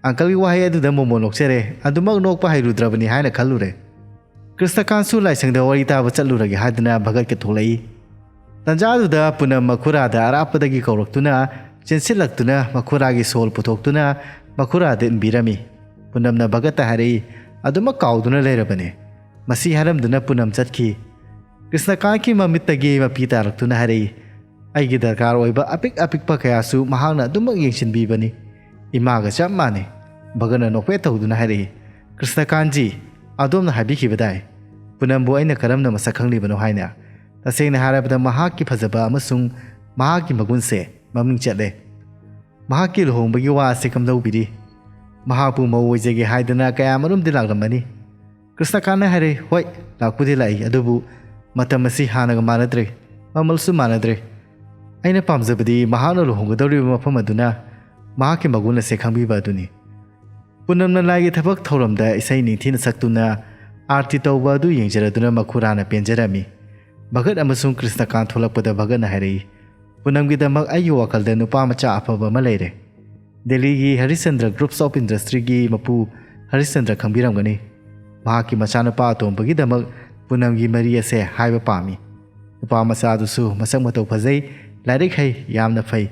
ꯑꯪꯀꯜꯒꯤ ꯋꯥꯍꯩ ꯑꯗꯨꯗ ꯃꯣꯃꯣꯟ ꯅꯣꯛꯆꯔꯦ꯫ ꯑꯗꯨꯃꯛ ꯅꯣꯛꯄ ꯍꯩꯔꯨꯗ꯭ꯔꯕꯅꯤ ꯍꯥꯏꯅ ꯈꯜꯂꯨꯔꯦ꯫" ꯀ꯭ꯔꯤꯁꯅꯀꯥꯟꯁꯨ ꯂꯥꯏꯁꯪꯗ ꯋꯥꯔꯤ ꯇꯥꯕ ꯆꯠꯂꯨꯔꯒꯦ ꯍꯥꯏꯗꯨꯅ ꯚꯒꯠꯀ ꯊꯣꯛꯂꯛꯏ꯫ ꯇꯟꯖꯥꯗꯨꯗ ꯄꯨꯅꯝ ꯃꯈꯨꯔꯥꯗ ꯑꯔꯥꯞꯄꯗꯒꯤ ꯀꯧꯔꯛꯇꯨꯅ, ꯆꯦꯟꯁꯤꯜꯂꯛꯇꯨꯅ ꯃꯈꯨꯔꯥꯒꯤ ꯁꯣꯜ ꯄꯨꯊꯣꯛꯇꯨꯅ ꯃꯈꯨꯔꯥꯗ ꯏꯟꯕꯤꯔꯝꯃꯤ꯫ ꯄꯨꯅꯝꯅ ꯚꯒꯠꯇ ꯍꯥꯏꯔꯛꯏ, "ꯑꯗꯨꯃꯛ ꯀꯥꯎꯗꯨꯅ ꯂꯩꯔꯕꯅꯦ꯫" ꯃꯁꯤ ꯍꯥꯏꯔꯝꯗꯨꯅ ꯄꯨꯅꯝ ꯆꯠꯈꯤ꯫ ꯀ꯭ꯔꯤꯁꯅꯀꯥꯟꯀꯤ ꯃꯃꯤꯠꯇꯒꯤ ꯃꯄꯤ ꯇꯥꯔꯛꯇꯨꯅ ꯍꯥꯏꯔꯛꯏ, "ꯑꯩꯒꯤ ꯗꯔꯀꯥꯔ ꯑꯣꯏꯕ ꯑꯄꯤꯛ ꯑꯄꯤꯛꯄ ꯀꯌꯥꯁꯨ ꯃꯍꯥꯛꯅ ꯑꯗꯨꯃꯛ ꯌꯦꯡꯁꯤꯟꯕꯤꯕꯅꯤ꯫ ꯏꯃꯥꯒ ꯆꯞ ꯃꯥꯟꯅꯩ꯫" ꯚꯒꯠꯅ ꯅꯣꯛꯐꯦꯠ ꯇꯧꯗꯨꯅ ꯍꯥꯏꯔꯛꯏ, "ꯀ꯭ꯔꯤꯁꯅꯀꯥꯟꯖꯤ, ꯑꯗꯣꯝꯅ ꯍꯥꯏꯕꯤꯈꯤꯕꯗꯥꯏ ꯄꯨꯅꯝꯕꯨ ꯑꯩꯅ ꯀꯔꯝꯅ ꯃꯁꯛ ꯈꯪꯂꯤꯕꯅꯣ ꯍꯥꯏꯅ? ꯇꯁꯦꯡꯅ ꯍꯥꯏꯔꯕꯗ ꯃꯍꯥꯛꯀꯤ ꯐꯖꯕ ꯑꯃꯁꯨꯡ ꯃꯍꯥꯛꯀꯤ ꯃꯒꯨꯟꯁꯦ ꯃꯃꯤꯡ ꯆꯠꯂꯦ꯫ ꯃꯍꯥꯛꯀꯤ ꯂꯨꯍꯣꯡꯕꯒꯤ ꯋꯥ ꯑꯁꯤ ꯀꯝꯗꯧꯕꯤꯔꯤ? ꯃꯍꯥꯛꯄꯨ ꯃꯧ ꯑꯣꯏꯖꯒꯦ ꯍꯥꯏꯗꯅ ꯀꯌꯥꯃꯔꯨꯝꯗꯤ ꯂꯥꯛꯂꯝꯃꯅꯤ꯫" ꯀ꯭ꯔꯤꯁꯅꯀꯥꯟꯅ ꯍꯥꯏꯔꯦ, "ꯍꯣꯏ, ꯂꯥꯛꯄꯨꯗꯤ ꯂꯥꯛꯏ, ꯑꯗꯨꯕꯨ ꯃꯇꯝ ꯑꯁꯤ ꯍꯥꯟꯅꯒ ꯃꯥꯟꯅꯗ꯭ꯔꯦ, ꯃꯃꯜꯁꯨ ꯃꯥꯟꯅꯗ꯭ꯔꯦ꯫ ꯑꯩꯅ ꯄꯥꯝꯖꯕꯗꯤ ꯃꯍꯥꯛꯅ ꯂꯨꯍꯣꯡꯒꯗꯧꯔꯤꯕ ꯃꯐꯝ ꯑꯗꯨꯅ ꯃꯍꯥꯛꯀꯤ ꯃꯒꯨꯟ ꯑꯁꯦ ꯈꯪꯕꯤꯕ ꯑꯗꯨꯅꯤ꯫" ꯄꯨꯅꯝꯅ ꯂꯥꯏꯒꯤ ꯊꯕꯛ ꯊꯧꯔꯝꯗ ꯏꯁꯩ ꯅꯤꯡꯊꯤꯅ ꯁꯛꯇꯨꯅ ꯑꯥꯔꯇꯤ ꯇꯧꯕ ꯑꯗꯨ ꯌꯦꯡꯖꯔꯗꯨꯅ ꯃꯈꯨꯔꯥꯅ ꯄꯦꯟꯖꯔꯝꯃꯤ꯫ ꯚꯒꯠ ꯑꯃꯁꯨꯡ ꯀ꯭ꯔꯤꯁꯅꯀꯥꯟ ꯊꯣꯛꯂꯛꯄꯗ ꯚꯒꯠꯅ ꯍꯥꯏꯔꯛꯏ, "ꯄꯨꯅꯝꯒꯤꯗꯃꯛ ꯑꯩꯒꯤ ꯋꯥꯈꯜꯗ ꯅꯨꯄꯥ ꯃꯆꯥ ꯑꯐꯕ ꯑꯃ ꯂꯩꯔꯦ꯫ ꯗꯦꯜꯂꯤꯒꯤ ꯍꯔꯤꯁꯆꯟꯗ꯭ꯔ Groups of Industryꯒꯤ ꯃꯄꯨ ꯍꯔꯤꯁꯆꯟꯗ꯭ꯔ ꯈꯪꯕꯤꯔꯝꯒꯅꯤ꯫ ꯃꯍꯥꯛꯀꯤ ꯃꯆꯥꯅꯨꯄꯥ ꯑꯇꯣꯝꯕꯒꯤꯗꯃꯛ ꯄꯨꯅꯝꯒꯤ ꯃꯔꯤ ꯑꯁꯦ ꯍꯥꯏꯕ ꯄꯥꯝꯃꯤ꯫ ꯅꯨꯄꯥ ꯃꯆꯥꯗꯨꯁꯨ ꯃꯁꯛ ꯃꯇꯧ ꯐꯖꯩ, ꯂꯥꯏꯔꯤꯛ ꯍꯩ, ꯌꯥꯝꯅ ꯐꯩ꯫"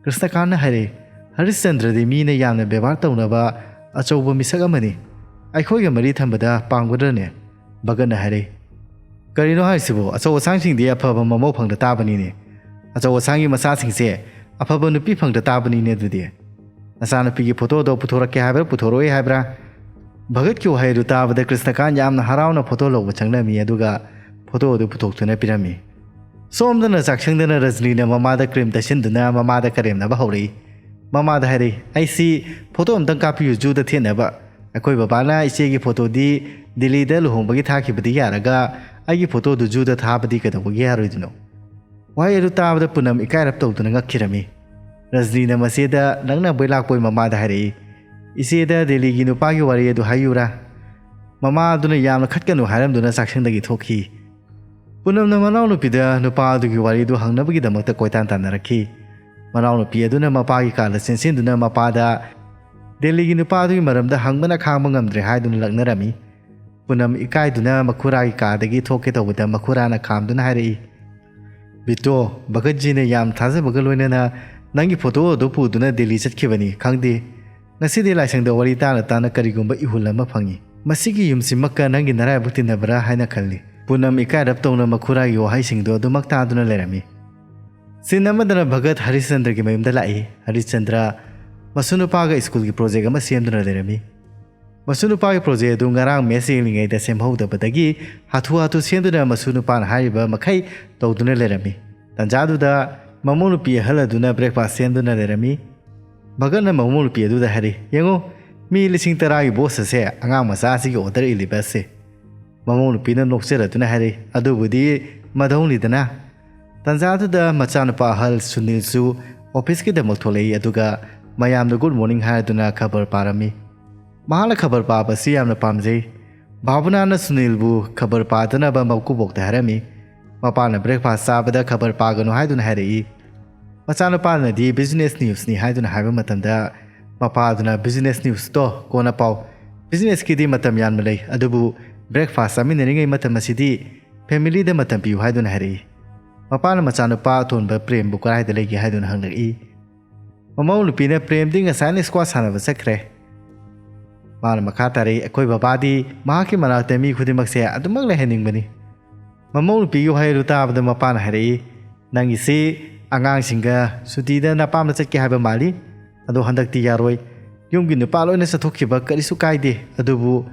ꯀ꯭ꯔꯤꯁꯅꯀꯥꯟꯅ ꯍꯥꯏꯔꯛꯏ, "ꯍꯔꯤꯁꯆꯟꯗ꯭ꯔꯗꯤ ꯃꯤꯅ ꯌꯥꯝꯅ ꯕꯦꯕꯥꯔ ꯇꯧꯅꯕ ꯑꯆꯧꯕ ꯃꯤꯁꯛ ꯑꯃꯅꯤ꯫ ꯑꯩꯈꯣꯏꯒ ꯃꯔꯤ ꯊꯝꯕꯗ ꯄꯥꯝꯒꯗ꯭ꯔꯅꯦ?" ꯚꯒꯠꯅ ꯍꯥꯏꯔꯛꯏ, "ꯀꯔꯤꯅꯣ ꯍꯥꯏꯁꯤꯕꯣ? ꯑꯆꯧ ꯑꯁꯥꯡꯁꯤꯡꯗꯤ ꯑꯐꯕ ꯃꯃꯧ ꯐꯪꯗ ꯇꯥꯕꯅꯤꯅꯦ꯫ ꯑꯆꯧ ꯑꯁꯥꯡꯒꯤ ꯃꯆꯥꯁꯤꯡꯁꯦ ꯑꯐꯕ ꯅꯨꯄꯤ ꯐꯪꯗ ꯇꯥꯕꯅꯤꯅꯦ ꯑꯗꯨꯗꯤ꯫ ꯅꯆꯥꯅꯨꯄꯤꯒꯤ ꯐꯣꯇꯣꯗꯣ ꯄꯨꯊꯣꯔꯛꯀꯦ ꯍꯥꯏꯕ꯭ꯔꯥ, ꯄꯨꯊꯣꯔꯛꯑꯣꯏ ꯍꯥꯏꯕ꯭ꯔꯥ?" ꯚꯒꯠꯀꯤ ꯋꯥꯍꯩꯗꯨ ꯇꯥꯕꯗ ꯀ꯭ꯔꯤꯁꯅꯀꯥꯟ ꯌꯥꯝꯅ ꯍꯔꯥꯎꯅ ꯐꯣꯇꯣ ꯂꯧꯕ ꯆꯪꯂꯝꯃꯤ, ꯑꯗꯨꯒ ꯐꯣꯇꯣ ꯑꯗꯨ ꯄꯨꯊꯣꯛꯇꯨꯅ ꯄꯤꯔꯝꯃꯤ꯫ ꯁꯣꯝꯗꯅ ꯆꯥꯛꯁꯪꯗꯅ ꯔꯖꯅꯤꯅ ꯃꯃꯥꯗ ꯀ꯭ꯔꯤꯝ ꯇꯩꯁꯤꯟꯗꯨꯅ ꯃꯃꯥꯗ ꯀꯔꯦꯝꯅꯕ ꯍꯧꯔꯛꯏ꯫ ꯃꯃꯥꯗ ꯍꯥꯏꯔꯛꯏ, "ꯑꯩꯁꯤ ꯐꯣꯇꯣ ꯑꯝꯇꯪ ꯀꯥꯞꯄꯤꯌꯨ ꯖꯨꯗ ꯊꯦꯠꯅꯕ꯫ ꯑꯩꯈꯣꯏ ꯕꯕꯥꯅ ꯏꯆꯦꯒꯤ ꯐꯣꯇꯣꯗꯤ ꯗꯤꯜꯂꯤꯗ ꯂꯨꯍꯣꯡꯕꯒꯤ ꯊꯥꯈꯤꯕꯗꯤ ꯌꯥꯔꯒ ꯑꯩꯒꯤ ꯐꯣꯇꯣꯗꯨ ꯖꯨꯗ ꯊꯥꯕꯗꯤ ꯀꯩꯗꯧꯕꯒꯤ ꯌꯥꯔꯣꯏꯗꯣꯏꯅꯣ?" ꯋꯥꯍꯩ ꯑꯗꯨ ꯇꯥꯕꯗ ꯄꯨꯅꯝ ꯏꯀꯥꯏꯔꯞ ꯇꯧꯗꯨꯅ ꯉꯛꯈꯤꯔꯝꯃꯤ꯫ ꯔꯖꯅꯤꯅ ꯃꯆꯦꯗ ꯂꯛꯅꯕꯣꯏ ꯂꯥꯛꯄꯣꯏ ꯃꯃꯥꯗ ꯍꯥꯏꯔꯛꯏ, "ꯏꯆꯦꯗ ꯗꯦꯜꯂꯤꯒꯤ ꯅꯨꯄꯥꯒꯤ ꯋꯥꯔꯤ ꯑꯗꯨ ꯍꯥꯏꯌꯨꯔꯥ?" ꯃꯃꯥ ꯑꯗꯨꯅ ꯌꯥꯝꯅ ꯈꯠꯀꯅꯨ ꯍꯥꯏꯔꯝꯗꯨꯅ ꯆꯥꯛꯁꯪꯗꯒꯤ ꯊꯣꯛꯈꯤ꯫ ꯄꯨꯅꯝꯅ ꯃꯅꯥꯎꯅꯨꯄꯤꯗ ꯅꯨꯄꯥ ꯑꯗꯨꯒꯤ ꯋꯥꯔꯤꯗꯨ ꯍꯪꯅꯕꯒꯤꯗꯃꯛꯇ ꯀꯣꯏꯇꯥꯟ ꯇꯥꯟꯅꯔꯛꯈꯤ꯫ ꯃꯅꯥꯎꯅꯨꯄꯤ ꯑꯗꯨꯅ ꯃꯄꯥꯒꯤ ꯀꯥꯗ ꯆꯦꯟꯁꯤꯟꯗꯨꯅ ꯃꯄꯥꯗ ꯗꯦꯜꯂꯤꯒꯤ ꯅꯨꯄꯥ ꯑꯗꯨꯒꯤ ꯃꯔꯝꯗ ꯍꯪꯕꯅ ꯈꯥꯡꯕ ꯉꯝꯗ꯭ꯔꯦ ꯍꯥꯏꯗꯨꯅ ꯂꯛꯅꯔꯝꯃꯤ꯫ ꯄꯨꯅꯝ ꯏꯀꯥꯏꯗꯨꯅ ꯃꯈꯨꯔꯥꯒꯤ ꯀꯥꯗꯒꯤ ꯊꯣꯛꯀꯦ ꯇꯧꯕꯗ ꯃꯈꯨꯔꯥꯅ ꯈꯥꯝꯗꯨꯅ ꯍꯥꯏꯔꯛꯏ, "ꯕꯤꯇꯣ, ꯚꯒꯠꯖꯤꯅ ꯌꯥꯝ ꯊꯥꯖꯕꯒ ꯂꯣꯏꯅꯅ ꯅꯪꯒꯤ ꯐꯣꯇꯣ ꯑꯗꯨ ꯄꯨꯗꯨꯅ ꯗꯦꯜꯂꯤ ꯆꯠꯈꯤꯕꯅꯤ, ꯈꯪꯗꯦ꯫ ꯉꯁꯤꯗꯤ ꯂꯥꯏꯁꯪꯗ ꯋꯥꯔꯤ ꯇꯥꯅ ꯇꯥꯅ ꯀꯔꯤꯒꯨꯝꯕ ꯏꯍꯨꯜ ꯑꯃ ꯐꯪꯉꯤ꯫ ꯃꯁꯤꯒꯤ ꯌꯨꯝꯁꯤꯃꯛꯀ ꯅꯪꯒꯤ ꯅꯔꯥꯏꯕꯛ ꯇꯤꯟꯅꯕ꯭ꯔꯥ ꯍꯥꯏꯅ ꯈꯜꯂꯤ"꯫ ꯄꯨꯅꯝ ꯏꯀꯥꯏꯔꯞ ꯇꯧꯅ ꯃꯈꯨꯔꯥꯒꯤ ꯋꯥꯍꯩꯁꯤꯡꯗꯨ ꯑꯗꯨꯃꯛ ꯇꯥꯗꯨꯅ ꯂꯩꯔꯝꯃꯤ꯫ ꯁꯤꯟ ꯑꯃꯗꯅ ꯚꯒꯠ ꯍꯔꯤꯆꯟꯗ꯭ꯔꯒꯤ ꯃꯌꯨꯝꯗ ꯂꯥꯛꯏ꯫ ꯍꯔꯤꯆꯟꯗ꯭ꯔ ꯃꯁꯨ ꯅꯨꯄꯥꯒ ꯁ꯭ꯀꯨꯜꯒꯤ ꯄ꯭ꯔꯣꯖꯦꯛ ꯑꯃ ꯁꯦꯝꯗꯨꯅ ꯂꯩꯔꯝꯃꯤ꯫ ꯃꯁꯨ ꯅꯨꯄꯥꯒꯤ ꯄ꯭ꯔꯣꯖꯦꯛ ꯑꯗꯨ ꯉꯔꯥꯡ ꯃꯦꯠꯁ ꯌꯦꯡꯂꯤꯉꯩꯗ ꯁꯦꯝꯍꯧꯗꯕꯗꯒꯤ ꯍꯥꯊꯨ ꯍꯥꯊꯨ ꯁꯦꯝꯗꯨꯅ ꯃꯁꯨ ꯅꯨꯄꯥꯅ ꯍꯥꯏꯔꯤꯕ ꯃꯈꯩ ꯇꯧꯗꯨꯅ ꯂꯩꯔꯝꯃꯤ꯫ ꯇꯟꯖꯥꯗꯨꯗ ꯃꯃꯧ ꯅꯨꯄꯤ ꯑꯍꯜ ꯑꯗꯨꯅ ꯕ꯭ꯔꯦꯛꯐꯥꯁ ꯁꯦꯝꯗꯨꯅ ꯂꯩꯔꯝꯃꯤ꯫ ꯚꯒꯠꯅ ꯃꯃꯧ ꯅꯨꯄꯤ ꯑꯗꯨꯗ ꯍꯥꯏꯔꯤ, "ꯌꯦꯡꯉꯨ, ꯃꯤ ꯂꯤꯁꯤꯡ ꯇꯔꯥꯒꯤ ꯕꯣꯁ ꯑꯁꯦ ꯑꯉꯥꯡ ꯃꯆꯥ ꯑꯁꯤꯒꯤ ꯑꯣꯔꯗꯔ ꯏꯜꯂꯤꯕ ꯑꯁꯦ"꯫ ꯃꯃꯧ ꯅꯨꯄꯤꯅ ꯅꯣꯛꯆꯔꯗꯨꯅ ꯍꯥꯏꯔꯤ, "ꯑꯗꯨꯕꯨꯗꯤ ꯃꯙꯧꯅꯤꯗꯅ"꯫ ꯇꯟꯖꯥꯗꯨꯗ ꯃꯆꯥꯅꯨꯄꯥ ꯑꯍꯜ ꯁꯨꯅꯤꯜꯁꯨ ꯑꯣꯐꯤꯁꯀꯤꯗꯃꯛ ꯊꯣꯛꯂꯛꯏ, ꯑꯗꯨꯒ ꯃꯌꯥꯝꯗ ꯒꯨꯗ ꯃꯣꯔꯅꯤꯡ ꯍꯥꯏꯗꯨꯅ ꯈꯕꯔ ꯄꯥꯔꯝꯃꯤ꯫ ꯃꯍꯥꯛꯅ ꯈꯕꯔ ꯄꯥꯕꯁꯤ ꯌꯥꯝꯅ ꯄꯥꯝꯖꯩ꯫ ꯚꯥꯕꯅꯥꯅ ꯁꯨꯅꯤꯜꯕꯨ ꯈꯕꯔ ꯄꯥꯗꯅꯕ ꯃꯀꯨꯕꯣꯛꯇ ꯍꯥꯏꯔꯝꯃꯤ꯫ ꯃꯄꯥꯅ ꯕ꯭ꯔꯦꯛꯐꯥꯁ ꯆꯥꯕꯗ ꯈꯕꯔ ꯄꯥꯒꯅꯨ ꯍꯥꯏꯗꯨꯅ ꯍꯥꯏꯔꯛꯏ꯫ ꯃꯆꯥꯅꯨꯄꯥꯗꯨꯅꯗꯤ ꯕꯤꯖꯤꯅꯦꯁ ꯅ꯭ꯌꯨꯁꯅꯤ ꯍꯥꯏꯗꯨꯅ ꯍꯥꯏꯕ ꯃꯇꯝꯗ, ꯃꯄꯥꯗꯨꯅ, "ꯕꯤꯖꯤꯅꯦꯁ ꯅ꯭ꯌꯨꯁꯇꯣ ꯀꯣꯟꯅ ꯄꯥꯎ꯫ ꯕꯤꯖꯤꯅꯦꯁꯀꯤꯗꯤ ꯃꯇꯝ ꯌꯥꯝꯅ ꯂꯩ, ꯑꯗꯨꯕꯨ ꯕ꯭ꯔꯦꯛꯐꯥꯁ ꯆꯥꯃꯤꯟꯅꯔꯤꯉꯩ ꯃꯇꯝ ꯑꯁꯤꯗꯤ ꯐꯦꯃꯤꯂꯤꯗ ꯃꯇꯝ ꯄꯤꯌꯨ" ꯍꯥꯏꯗꯨꯅ ꯍꯥꯏꯔꯛꯏ꯫ ꯃꯄꯥꯅ ꯃꯆꯥꯅꯨꯄꯥ ꯑꯇꯣꯟꯕ ꯄ꯭ꯔꯦꯝꯕꯨ ꯀꯗꯥꯏꯗ ꯂꯩꯒꯦ ꯍꯥꯏꯗꯨꯅ ꯍꯪꯂꯛꯏ꯫ ꯃꯃꯧ ꯅꯨꯄꯤꯅ, "ꯄ꯭ꯔꯦꯝꯗꯤ ꯉꯁꯥꯏꯅ ꯁ꯭ꯀ꯭ꯋꯥꯁ ꯁꯥꯟꯅꯕ ꯆꯠꯈ꯭ꯔꯦ"꯫ ꯃꯥꯅ ꯃꯈꯥ ꯇꯥꯔꯛꯏ, "ꯑꯩꯈꯣꯏ ꯕꯕꯥꯗꯤ ꯃꯍꯥꯛꯀꯤ ꯃꯅꯥꯛꯇ ꯃꯤ ꯈꯨꯗꯤꯡꯃꯛꯁꯦ ꯑꯗꯨꯃꯛ ꯂꯩꯍꯟꯅꯤꯡꯕꯅꯤ"꯫ ꯃꯃꯧ ꯅꯨꯄꯤꯒꯤ ꯋꯥꯍꯩ ꯑꯗꯨ ꯇꯥꯕꯗ ꯃꯄꯥꯅ ꯍꯥꯏꯔꯛꯏ, "ꯅꯪꯒꯤꯁꯤ ꯑꯉꯥꯡꯁꯤꯡꯒ ꯁꯨꯇꯤꯗ ꯅꯄꯥꯝꯗ ꯆꯠꯀꯦ ꯍꯥꯏꯕ ꯃꯥꯜꯂꯤ꯫ ꯑꯗꯣ ꯍꯟꯗꯛꯇꯤ ꯌꯥꯔꯣꯏ꯫ ꯌꯨꯝꯒꯤ ꯅꯨꯄꯥ ꯂꯣꯏꯅ ꯆꯠꯊꯣꯛꯈꯤꯕ ꯀꯔꯤꯁꯨ ꯀꯥꯏꯗꯦ, ꯑꯗꯨꯕꯨ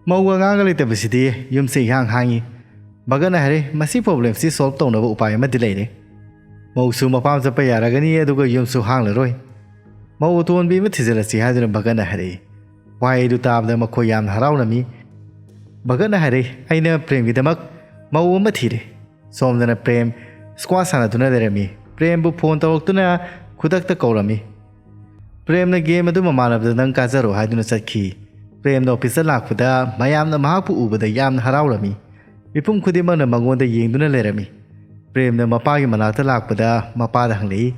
ꯃꯧꯒ ꯑꯉꯥꯡꯒ ꯂꯩꯇꯕꯁꯤꯗꯤ ꯌꯨꯝꯁꯦ ꯏꯍꯥꯡ ꯍꯥꯡꯉꯤ"꯫ ꯚꯒꯠꯅ ꯍꯥꯏꯔꯦ, "ꯃꯁꯤ ꯄ꯭ꯔꯣꯕ꯭ꯂꯦꯝꯁꯤ ꯁꯣꯜꯕ ꯇꯧꯅꯕ ꯎꯄꯥꯏ ꯑꯃꯗꯤ ꯂꯩꯔꯦ꯫ ꯃꯧꯁꯨ ꯃꯄꯥꯝ ꯆꯠꯄ ꯌꯥꯔꯒꯅꯤ, ꯑꯗꯨꯒ ꯌꯨꯝꯁꯨ ꯍꯥꯡꯂꯔꯣꯏ꯫ ꯃꯧ ꯑꯇꯣꯟꯕꯤ ꯑꯃ ꯊꯤꯖꯤꯜꯂꯁꯤ" ꯍꯥꯏꯗꯨꯅ ꯚꯒꯠꯅ ꯍꯥꯏꯔꯛꯏ꯫ ꯋꯥꯍꯩ ꯑꯗꯨ ꯇꯥꯕꯗ ꯃꯈꯣꯏ ꯌꯥꯝꯅ ꯍꯔꯥꯎꯔꯝꯃꯤ꯫ ꯚꯒꯠꯅ ꯍꯥꯏꯔꯛꯏ, "ꯑꯩꯅ ꯄ꯭ꯔꯦꯝꯒꯤꯗꯃꯛ ꯃꯧ ꯑꯃ ꯊꯤꯔꯦ꯫" ꯁꯣꯝꯗꯅ ꯄ꯭ꯔꯦꯝ squash ꯁꯥꯟꯅꯗꯨꯅ ꯂꯩꯔꯝꯃꯤ꯫ ꯄ꯭ꯔꯦꯝꯕꯨ phone ꯇꯧꯔꯛꯇꯨꯅ ꯈꯨꯗꯛꯇ ꯀꯧꯔꯝꯃꯤ꯫ ꯄ꯭ꯔꯦꯝꯅ game ꯑꯗꯨ ꯃꯃꯥꯟꯅꯕꯗ "ꯅꯪ ꯀꯥꯖꯔꯣ" ꯍꯥꯏꯗꯨꯅ ꯆꯠꯈꯤ꯫ ꯄ꯭ꯔꯦꯝꯅ office ꯇ ꯂꯥꯛꯄꯗ ꯃꯌꯥꯝꯅ ꯃꯍꯥꯛꯄꯨ ꯎꯕꯗ ꯌꯥꯝꯅ ꯍꯔꯥꯎꯔꯝꯃꯤ꯫ ꯃꯤꯄꯨꯝ ꯈꯨꯗꯤꯡꯃꯛꯅ ꯃꯉꯣꯟꯗ ꯌꯦꯡꯗꯨꯅ ꯂꯩꯔꯝꯃꯤ꯫ ꯄ꯭ꯔꯦꯝꯅ ꯃꯄꯥꯒꯤ ꯃꯅꯥꯛꯇ ꯂꯥꯛꯄꯗ ꯃꯄꯥꯗ ꯍꯪꯂꯛꯏ,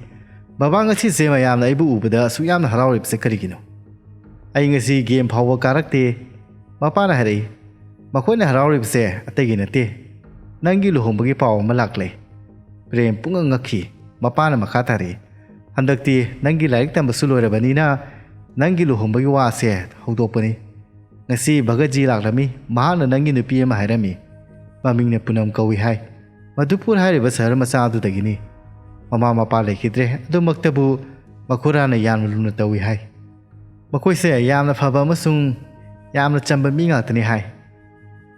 "ꯕꯕꯥ, ꯉꯁꯤꯁꯦ ꯃꯌꯥꯝꯅ ꯑꯩꯕꯨ ꯎꯕꯗ ꯑꯁꯨꯛ ꯌꯥꯝꯅ ꯍꯔꯥꯎꯔꯤꯕꯁꯦ ꯀꯔꯤꯒꯤꯅꯣ?" "ꯑꯩ ꯉꯁꯤ game ꯐꯥꯎꯕ ꯀꯥꯔꯛꯇꯦ꯫" ꯃꯄꯥꯅ ꯍꯥꯏꯔꯛꯏ꯫ "ꯃꯈꯣꯏꯅ ꯍꯔꯥꯎꯔꯤꯕꯁꯦ ꯑꯇꯩꯒꯤ ꯅꯠꯇꯦ, ꯅꯪꯒꯤ ꯂꯨꯍꯣꯡꯕꯒꯤ ꯄꯥꯎ ꯑꯃ ꯂꯥꯛꯂꯦ꯫" ꯄ꯭ꯔꯦꯝ ꯄꯨꯡꯉꯛ ꯉꯛꯈꯤ꯫ ꯃꯄꯥꯅ ꯃꯈꯥ ꯇꯥꯔꯛꯏ, "ꯍꯟꯗꯛꯇꯤ ꯅꯪꯒꯤ ꯂꯥꯏꯔꯤꯛ ꯇꯝꯕꯁꯨ ꯂꯣꯏꯔꯕꯅꯤꯅ ꯅꯪꯒꯤ ꯂꯨꯍꯣꯡꯕꯒꯤ ꯋꯥꯁꯦ ꯍꯧꯗꯣꯛꯄꯅꯤ꯫ ꯉꯁꯤ ꯚꯒꯠꯖꯤ ꯂꯥꯛꯂꯝꯃꯤ꯫ ꯃꯍꯥꯛꯅ ꯅꯪꯒꯤ ꯅꯨꯄꯤ ꯑꯃ ꯍꯥꯏꯔꯝꯃꯤ꯫ ꯃꯃꯤꯡꯅ ꯄꯨꯅꯝ ꯀꯧꯏ ꯍꯥꯏ꯫ ꯃꯙꯨꯄꯨꯔ ꯍꯥꯏꯔꯤꯕ ꯁꯍꯔ ꯃꯆꯥ ꯑꯗꯨꯗꯒꯤꯅꯤ꯫ ꯃꯃꯥ ꯃꯄꯥ ꯂꯩꯈꯤꯗ꯭ꯔꯦ, ꯑꯗꯨꯃꯛꯇꯕꯨ ꯃꯈꯨꯔꯥꯅ ꯌꯥꯝꯅ ꯂꯨꯅ ꯇꯧꯏ ꯍꯥꯏ꯫ ꯃꯈꯣꯏꯁꯦ ꯌꯥꯝꯅ ꯐꯕ ꯑꯃꯁꯨꯡ ꯌꯥꯝꯅ ꯆꯝꯕ ꯃꯤ ꯉꯥꯛꯇꯅꯤ ꯍꯥꯏ꯫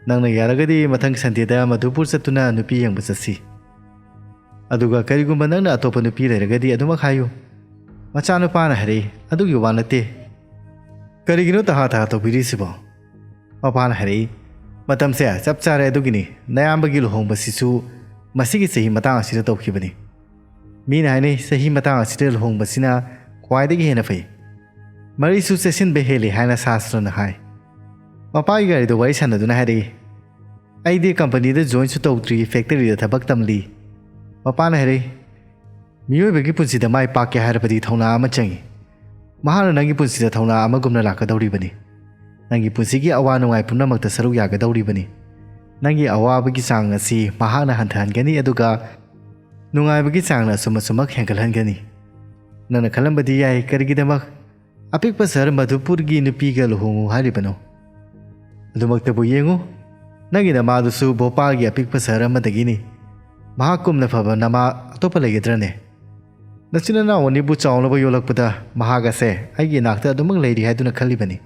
ꯅꯪꯅ ꯌꯥꯔꯒꯗꯤ ꯃꯊꯪ Sunday ꯗ ꯃꯙꯨꯄꯨꯔ ꯆꯠꯇꯨꯅ ꯅꯨꯄꯤ ꯌꯦꯡꯕ ꯆꯠꯁꯤ꯫ ꯑꯗꯨꯒ ꯀꯔꯤꯒꯨꯝꯕ ꯅꯪꯅ ꯑꯇꯣꯞꯄ ꯅꯨꯄꯤ ꯂꯩꯔꯒꯗꯤ ꯑꯗꯨꯃꯛ ꯍꯥꯏꯌꯨ꯫" ꯃꯆꯥꯅꯨꯄꯥꯅ ꯍꯥꯏꯔꯛꯏ, "ꯑꯗꯨꯒꯤ ꯋꯥ ꯅꯠꯇꯦ꯫" "ꯀꯔꯤꯒꯤꯅꯣ ꯇꯍꯥ ꯇꯍꯥ ꯇꯧꯕꯤꯔꯤꯁꯤꯕꯣ?" ꯃꯄꯥꯅ ꯍꯥꯏꯔꯛꯏ, "ꯃꯇꯝꯁꯦ ꯆꯞ ꯆꯥꯔꯦ꯫ ꯑꯗꯨꯒꯤꯅꯤ ꯅꯌꯥꯝꯕꯒꯤ ꯂꯨꯍꯣꯡꯕꯁꯤꯁꯨ ꯃꯁꯤꯒꯤ ꯆꯍꯤ ꯃꯇꯥꯡ ꯑꯁꯤꯗ ꯇꯧꯈꯤꯕꯅꯤ꯫ ꯃꯤꯅ ꯍꯥꯏꯅꯩ, ꯆꯍꯤ ꯃꯇꯥꯡ ꯑꯁꯤꯗ ꯂꯨꯍꯣꯡꯕꯁꯤꯅ ꯈ꯭ꯋꯥꯏꯗꯒꯤ ꯍꯦꯟꯅ ꯐꯩ꯫ ꯃꯔꯤꯁꯨ ꯆꯦꯠꯁꯤꯟꯕ ꯍꯦꯜꯂꯤ ꯍꯥꯏꯅ ꯁꯥꯁꯇ꯭ꯔꯅ ꯍꯥꯏ꯫" ꯃꯄꯥꯒꯤ ꯒꯥꯔꯤꯗ ꯋꯥꯔꯤ ꯁꯥꯟꯅꯗꯨꯅ ꯍꯥꯏꯔꯛꯏ, "ꯑꯩꯗꯤ company ꯗ join ꯁꯨ ꯇꯧꯗ꯭ꯔꯤ, factory ꯗ ꯊꯕꯛ ꯇꯝꯂꯤ꯫" ꯃꯄꯥꯅ ꯍꯥꯏꯔꯛꯏ, "ꯃꯤꯑꯣꯏꯕꯒꯤ ꯄꯨꯟꯁꯤꯗ ꯃꯥꯏ ꯄꯥꯛꯀꯦ ꯍꯥꯏꯔꯕꯗꯤ ꯊꯧꯅꯥ ꯑꯃ ꯆꯪꯏ꯫ ꯃꯍꯥꯛꯅ ꯅꯪꯒꯤ ꯄꯨꯟꯁꯤꯗ ꯊꯧꯅꯥ ꯑꯃꯒꯨꯝꯅ ꯂꯥꯛꯀꯗꯧꯔꯤꯕꯅꯤ꯫ ꯅꯪꯒꯤ ꯄꯨꯟꯁꯤꯒꯤ ꯑꯋꯥ ꯅꯨꯡꯉꯥꯏ ꯄꯨꯝꯅꯃꯛꯇ ꯁꯔꯨꯛ ꯌꯥꯒꯗꯧꯔꯤꯕꯅꯤ꯫ ꯅꯪꯒꯤ ꯑꯋꯥꯕꯒꯤ ꯆꯥꯡ ꯑꯁꯤ ꯃꯍꯥꯛꯅ ꯍꯟꯊꯍꯟꯒꯅꯤ, ꯑꯗꯨꯒ ꯅꯨꯡꯉꯥꯏꯕꯒꯤ ꯆꯥꯡꯅ ꯑꯁꯨꯝ ꯑꯁꯨꯝꯃꯛ ꯍꯦꯟꯒꯠꯍꯟꯒꯅꯤ꯫ ꯅꯪꯅ ꯈꯜꯂꯝꯕꯗꯤ ꯌꯥꯏ, ꯀꯔꯤꯒꯤꯗꯃꯛ ꯑꯄꯤꯛꯄ ꯁꯍꯔ ꯃꯙꯨꯄꯨꯔꯒꯤ ꯅꯨꯄꯤꯒ ꯂꯨꯍꯣꯡꯉꯨ ꯍꯥꯏꯔꯤꯕꯅꯣ? ꯑꯗꯨꯃꯛꯇꯕꯨ ꯌꯦꯡꯉꯨ, ꯅꯪꯒꯤ ꯅꯃꯥꯗꯨꯁꯨ ꯚꯣꯄꯥꯜꯒꯤ ꯑꯄꯤꯛꯄ ꯁꯍꯔ ꯑꯃꯗꯒꯤꯅꯤ꯫ ꯃꯍꯥꯛꯀꯨꯝꯅ ꯐꯕ ꯅꯃꯥ ꯑꯇꯣꯞꯄ ꯂꯩꯒꯗ꯭ꯔꯅꯦ? ꯅꯆꯤꯟ ꯅꯅꯥꯎ ꯑꯅꯤꯕꯨ ꯆꯥꯎꯅꯕ ꯌꯣꯜꯂꯛꯄꯗ ꯃꯍꯥꯛ ꯑꯁꯦ ꯑꯩꯒꯤ ꯏꯅꯥꯛꯇ ꯑꯗꯨꯃꯛ ꯂꯩꯔꯤ ꯍꯥꯏꯗꯨꯅ ꯈꯜꯂꯤꯕꯅꯤ꯫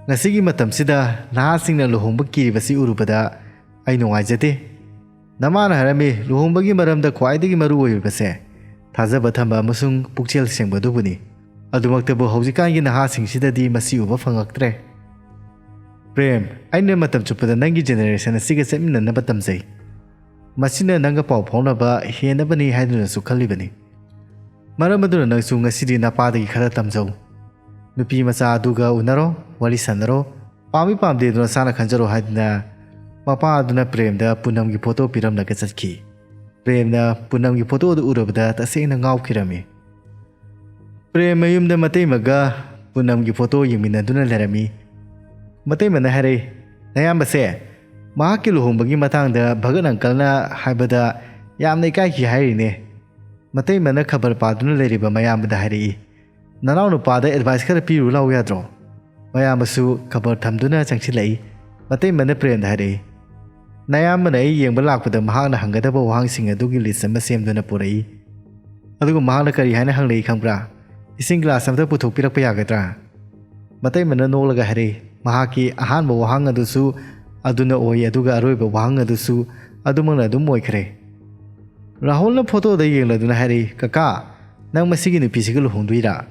ꯉꯁꯤꯒꯤ ꯃꯇꯝꯁꯤꯗ ꯅꯍꯥꯁꯤꯡꯅ ꯂꯨꯍꯣꯡꯕ ꯀꯤꯔꯤꯕꯁꯤ ꯎꯔꯨꯕꯗ ꯑꯩ ꯅꯨꯡꯉꯥꯏꯖꯗꯦ꯫ ꯅꯃꯥꯅ ꯍꯥꯏꯔꯝꯃꯤ, ꯂꯨꯍꯣꯡꯕꯒꯤ ꯃꯔꯝꯗ ꯈ꯭ꯋꯥꯏꯗꯒꯤ ꯃꯔꯨ ꯑꯣꯏꯔꯤꯕꯁꯦ ꯊꯥꯖꯕ ꯊꯝꯕ ꯑꯃꯁꯨꯡ ꯄꯨꯛꯆꯦꯜ ꯁꯦꯡꯕ ꯑꯗꯨꯕꯨꯅꯤ꯫ ꯑꯗꯨꯃꯛꯇꯕꯨ ꯍꯧꯖꯤꯛꯀꯥꯟꯒꯤ ꯅꯍꯥꯁꯤꯡꯁꯤꯗꯗꯤ ꯃꯁꯤ ꯎꯕ ꯐꯪꯉꯛꯇ꯭ꯔꯦ꯫ "ꯄ꯭ꯔꯦꯝ, ꯑꯩꯅ ꯃꯇꯝ ꯆꯨꯞꯄꯗ ꯅꯪꯒꯤ ꯖꯦꯅꯦꯔꯦꯁꯟ ꯑꯁꯤꯒ ꯆꯠꯃꯤꯟꯅꯅꯕ ꯇꯝꯖꯩ꯫ ꯃꯁꯤꯅ ꯅꯪꯒ ꯄꯥꯎ ꯐꯥꯎꯅꯕ ꯍꯦꯟꯅꯕꯅꯤ ꯍꯥꯏꯗꯨꯅꯁꯨ ꯈꯜꯂꯤꯕꯅꯤ꯫ ꯃꯔꯝ ꯑꯗꯨꯅ ꯅꯪꯁꯨ ꯉꯁꯤꯗꯤ ꯅꯄꯥꯗꯒꯤ ꯈꯔ ꯇꯝꯖꯧ꯫ ꯅꯨꯄꯤ ꯃꯆꯥ ꯑꯗꯨꯒ ꯎꯅꯔꯣ, ꯋꯥꯔꯤ ꯁꯥꯟꯅꯔꯣ, ꯄꯥꯝꯃꯤ ꯄꯥꯝꯗꯦꯗꯨ ꯅꯁꯥꯅ ꯈꯟꯖꯔꯣ" ꯍꯥꯏꯗꯨꯅ ꯃꯄꯥ ꯑꯗꯨꯅ ꯄ꯭ꯔꯦꯝꯗ ꯄꯨꯅꯝꯒꯤ ꯐꯣꯇꯣ ꯄꯤꯔꯝꯂꯒ ꯆꯠꯈꯤ꯫ ꯄ꯭ꯔꯦꯝꯅ ꯄꯨꯅꯝꯒꯤ ꯐꯣꯇꯣ ꯑꯗꯨ ꯎꯔꯕꯗ ꯇꯁꯦꯡꯅ ꯉꯥꯎꯈꯤꯔꯝꯃꯤ꯫ ꯄ꯭ꯔꯦꯝ ꯃꯌꯨꯝꯗ ꯃꯇꯩꯃꯒ ꯄꯨꯅꯝꯒꯤ ꯐꯣꯇꯣ ꯌꯦꯡꯃꯤꯟꯅꯗꯨꯅ ꯂꯩꯔꯝꯃꯤ꯫ ꯃꯇꯩꯃꯅ ꯍꯥꯏꯔꯛꯏ, "ꯅꯌꯥꯝꯕꯁꯦ, ꯃꯍꯥꯛꯀꯤ ꯂꯨꯍꯣꯡꯕꯒꯤ ꯃꯇꯥꯡꯗ ꯚꯒꯠ ꯑꯪꯀꯜꯅ ꯍꯥꯏꯕꯗ ꯌꯥꯝꯅ ꯏꯀꯥꯏꯈꯤ ꯍꯥꯏꯔꯤꯅꯦ꯫" ꯃꯇꯩꯃꯅ ꯈꯕꯔ ꯄꯥꯗꯨꯅ ꯂꯩꯔꯤꯕ ꯃꯌꯥꯝꯕꯗ ꯍꯥꯏꯔꯛꯏ, "ꯅꯅꯥꯎ ꯅꯨꯄꯥꯗ ꯑꯦꯗꯚꯥꯏꯁ ꯈꯔ ꯄꯤꯔꯨ ꯂꯥꯎ ꯌꯥꯗ꯭ꯔꯣ?" ꯃꯌꯥꯝꯕꯁꯨ ꯈꯕꯔ ꯊꯝꯗꯨꯅ ꯆꯪꯁꯤꯜꯂꯛꯏ꯫ ꯃꯇꯩꯃꯅ ꯄ꯭ꯔꯦꯝꯗ ꯍꯥꯏꯔꯛꯏ, "ꯅꯌꯥꯝꯕꯅ ꯑꯩ ꯌꯦꯡꯕ ꯂꯥꯛꯄꯗ ꯃꯍꯥꯛꯅ ꯍꯪꯒꯗꯕ ꯋꯥꯍꯪꯁꯤꯡ ꯑꯗꯨꯒꯤ ꯂꯤꯁ ꯑꯃ ꯁꯦꯝꯗꯨꯅ ꯄꯨꯔꯛꯏ꯫ ꯑꯗꯨꯒ ꯃꯍꯥꯛꯅ ꯀꯔꯤ ꯍꯥꯏꯅ ꯍꯪꯂꯛꯏ ꯈꯪꯕ꯭ꯔꯥ? ꯏꯁꯤꯡ ꯒ꯭ꯂꯥꯁ ꯑꯃꯇ ꯄꯨꯊꯣꯛꯄꯤꯔꯛꯄ ꯌꯥꯒꯗ꯭ꯔꯥ?" ꯃꯇꯩꯃꯅ ꯅꯣꯛꯂꯒ ꯍꯥꯏꯔꯛꯏ, "ꯃꯍꯥꯛꯀꯤ ꯑꯍꯥꯟꯕ ꯋꯥꯍꯪ ꯑꯗꯨꯁꯨ ꯑꯗꯨꯅ ꯑꯣꯏ, ꯑꯗꯨꯒ ꯑꯔꯣꯏꯕ ꯋꯥꯍꯪ ꯑꯗꯨꯁꯨ ꯑꯗꯨꯃꯛꯅ ꯑꯗꯨꯝ ꯑꯣꯏꯈ꯭ꯔꯦ꯫" ꯔꯥꯍꯨꯜꯅ ꯐꯣꯇꯣꯗ ꯌꯦꯡꯂꯗꯨꯅ ꯍꯥꯏꯔꯛꯏ, "ꯀꯀꯥ, ꯅꯪ ꯃꯁꯤꯒꯤ ꯅꯨꯄꯤꯁꯤꯒ ꯂꯨꯍꯣꯡꯗꯣꯏꯔꯥ?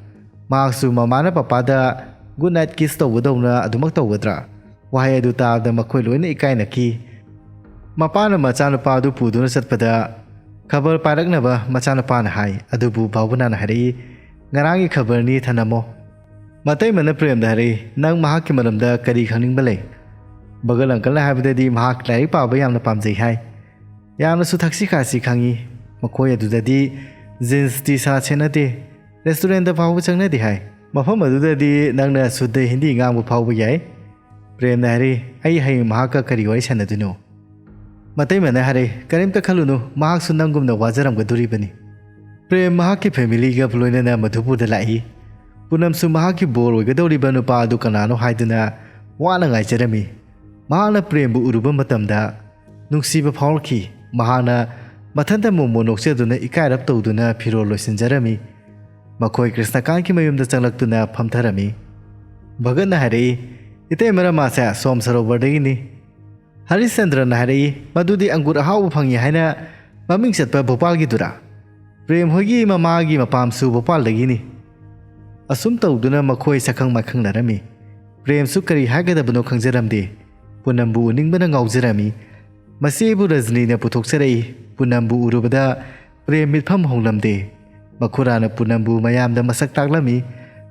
ꯃꯍꯥꯛꯁꯨ ꯃꯃꯥꯅ ꯄꯄꯥꯗ ꯒꯨꯗ ꯅꯥꯏꯠ ꯀꯤꯁ ꯇꯧꯕꯗꯧꯅ ꯑꯗꯨꯃꯛ ꯇꯧꯒꯗ꯭ꯔꯥ?" ꯋꯥꯍꯩ ꯑꯗꯨ ꯇꯥꯕꯗ ꯃꯈꯣꯏ ꯂꯣꯏꯅ ꯏꯀꯥꯏꯅꯈꯤ꯫ ꯃꯄꯥꯅ ꯃꯆꯥꯅꯨꯄꯥ ꯑꯗꯨ ꯄꯨꯗꯨꯅ ꯆꯠꯄꯗ ꯈꯕꯔ ꯄꯥꯏꯔꯛꯅꯕ ꯃꯆꯥꯅꯨꯄꯥꯅ ꯍꯥꯏ, ꯑꯗꯨꯕꯨ ꯚꯥꯕꯨꯅꯥꯅ ꯍꯥꯏꯔꯛꯏ, "ꯉꯔꯥꯡꯒꯤ ꯈꯕꯔꯅꯤ, ꯊꯅꯝꯃꯣ꯫" ꯃꯇꯩꯃꯅ ꯄ꯭ꯔꯦꯝꯗ ꯍꯥꯏꯔꯛꯏ, "ꯅꯪ ꯃꯍꯥꯛꯀꯤ ꯃꯔꯝꯗ ꯀꯔꯤ ꯈꯪꯅꯤꯡꯕ ꯂꯩ?" ꯚꯒꯠ ꯑꯪꯀꯜꯅ ꯍꯥꯏꯕꯗꯗꯤ ꯃꯍꯥꯛ ꯂꯥꯏꯔꯤꯛ ꯄꯥꯕ ꯌꯥꯝꯅ ꯄꯥꯝꯖꯩ ꯍꯥꯏ꯫ ꯌꯥꯝꯅꯁꯨ ꯊꯛꯁꯤ ꯈꯥꯁꯤ ꯈꯪꯏ꯫ ꯃꯈꯣꯏ ꯑꯗꯨꯗꯗꯤ ꯖꯤꯟꯁ ꯇꯤ ꯁꯥꯔꯠ ꯁꯦꯠꯅꯗꯦ꯫ ꯔꯦꯁꯇꯨꯔꯦꯟꯗ ꯐꯥꯎꯕ ꯆꯪꯅꯗꯦ ꯍꯥꯏ꯫ ꯃꯐꯝ ꯑꯗꯨꯗꯗꯤ ꯅꯪꯅ ꯁꯨꯗ꯭ꯙ ꯍꯤꯟꯗꯤ ꯉꯥꯡꯕ ꯐꯥꯎꯕ ꯌꯥꯏ꯫ ꯄ꯭ꯔꯦꯝꯅ ꯍꯥꯏꯔꯤ, "ꯑꯩ ꯍꯌꯦꯡ ꯃꯍꯥꯛꯀ ꯀꯔꯤ ꯋꯥꯔꯤ ꯁꯥꯟꯅꯗꯣꯏꯅꯣ?" ꯃꯇꯩꯃꯅ ꯍꯥꯏꯔꯦ, "ꯀꯔꯤꯝꯇ ꯈꯜꯂꯨꯅꯨ, ꯃꯍꯥꯛꯁꯨ ꯅꯪꯒꯨꯝꯅ ꯋꯥꯖꯔꯝꯒꯗꯣꯔꯤꯕꯅꯤ꯫" ꯄ꯭ꯔꯦꯝ ꯃꯍꯥꯛꯀꯤ ꯐꯦꯃꯤꯂꯤꯒ ꯂꯣꯏꯅꯅ ꯃꯙꯨꯄꯨꯔꯗ ꯂꯥꯛꯏ꯫ ꯄꯨꯅꯝꯁꯨ ꯃꯍꯥꯛꯀꯤ ꯕꯣꯔ ꯑꯣꯏꯒꯗꯧꯔꯤꯕ ꯅꯨꯄꯥ ꯑꯗꯨ ꯀꯅꯥꯅꯣ ꯍꯥꯏꯗꯨꯅ ꯋꯥꯅ ꯉꯥꯏꯖꯔꯝꯃꯤ꯫ ꯃꯍꯥꯛꯅ ꯄ꯭ꯔꯦꯝꯕꯨ ꯎꯔꯨꯕ ꯃꯇꯝꯗ ꯅꯨꯡꯁꯤꯕ ꯐꯥꯎꯔꯛꯈꯤ꯫ ꯃꯍꯥꯛꯅ ꯃꯊꯟꯇ ꯃꯣꯃꯣ ꯅꯣꯛꯆꯗꯨꯅ ꯏꯀꯥꯏꯔꯞ ꯇꯧꯗꯨꯅ ꯐꯤꯔꯣꯜ ꯂꯣꯏꯁꯤꯟꯖꯔꯝꯃꯤ꯫ ꯃꯈꯣꯏ ꯀ꯭ꯔꯤꯁꯅꯀꯥꯟꯀꯤ ꯃꯌꯨꯝꯗ ꯆꯪꯂꯛꯇꯨꯅ ꯐꯝꯊꯔꯝꯃꯤ꯫ ꯚꯒꯠꯅ ꯍꯥꯏꯔꯛꯏ, "ꯏꯇꯩꯃ ꯔꯃꯥꯁꯦ ꯁꯣꯝ ꯁꯔꯣꯕꯔꯗꯒꯤꯅꯤ꯫" ꯍꯔꯤꯁꯆꯟꯗ꯭ꯔꯅ ꯍꯥꯏꯔꯛꯏ, "ꯃꯗꯨꯗꯤ ꯑꯪꯒꯨꯔ ꯑꯍꯥꯎꯕ ꯐꯪꯉꯤ ꯍꯥꯏꯅ ꯃꯃꯤꯡ ꯆꯠꯄ ꯚꯣꯄꯥꯜꯒꯤꯗꯨꯔꯥ? ꯄ꯭ꯔꯦꯝ ꯍꯣꯏꯒꯤ ꯃꯃꯥꯒꯤ ꯃꯄꯥꯝꯁꯨ ꯚꯣꯄꯥꯜꯗꯒꯤꯅꯤ꯫" ꯑꯁꯨꯝ ꯇꯧꯗꯨꯅ ꯃꯈꯣꯏ ꯁꯛꯈꯪ ꯃꯥꯏꯈꯪꯅꯔꯝꯃꯤ꯫ ꯄ꯭ꯔꯦꯝꯁꯨ ꯀꯔꯤ ꯍꯥꯏꯒꯗꯕꯅꯣ ꯈꯪꯖꯔꯝꯗꯦ꯫ ꯄꯨꯅꯝꯕꯨ ꯎꯅꯤꯡꯕꯅ ꯉꯥꯎꯖꯔꯝꯃꯤ꯫ ꯃꯁꯤꯕꯨ ꯔꯖꯅꯤꯅ ꯄꯨꯊꯣꯛꯆꯔꯛꯏ꯫ ꯄꯨꯅꯝꯕꯨ ꯎꯔꯨꯕꯗ ꯄ꯭ꯔꯦꯝ ꯃꯤꯠꯐꯝ ꯍꯣꯡꯂꯝꯗꯦ꯫ ꯃꯈꯨꯔꯥꯅ ꯄꯨꯅꯝꯕꯨ ꯃꯌꯥꯝꯗ ꯃꯁꯛ ꯇꯥꯛꯂꯝꯃꯤ꯫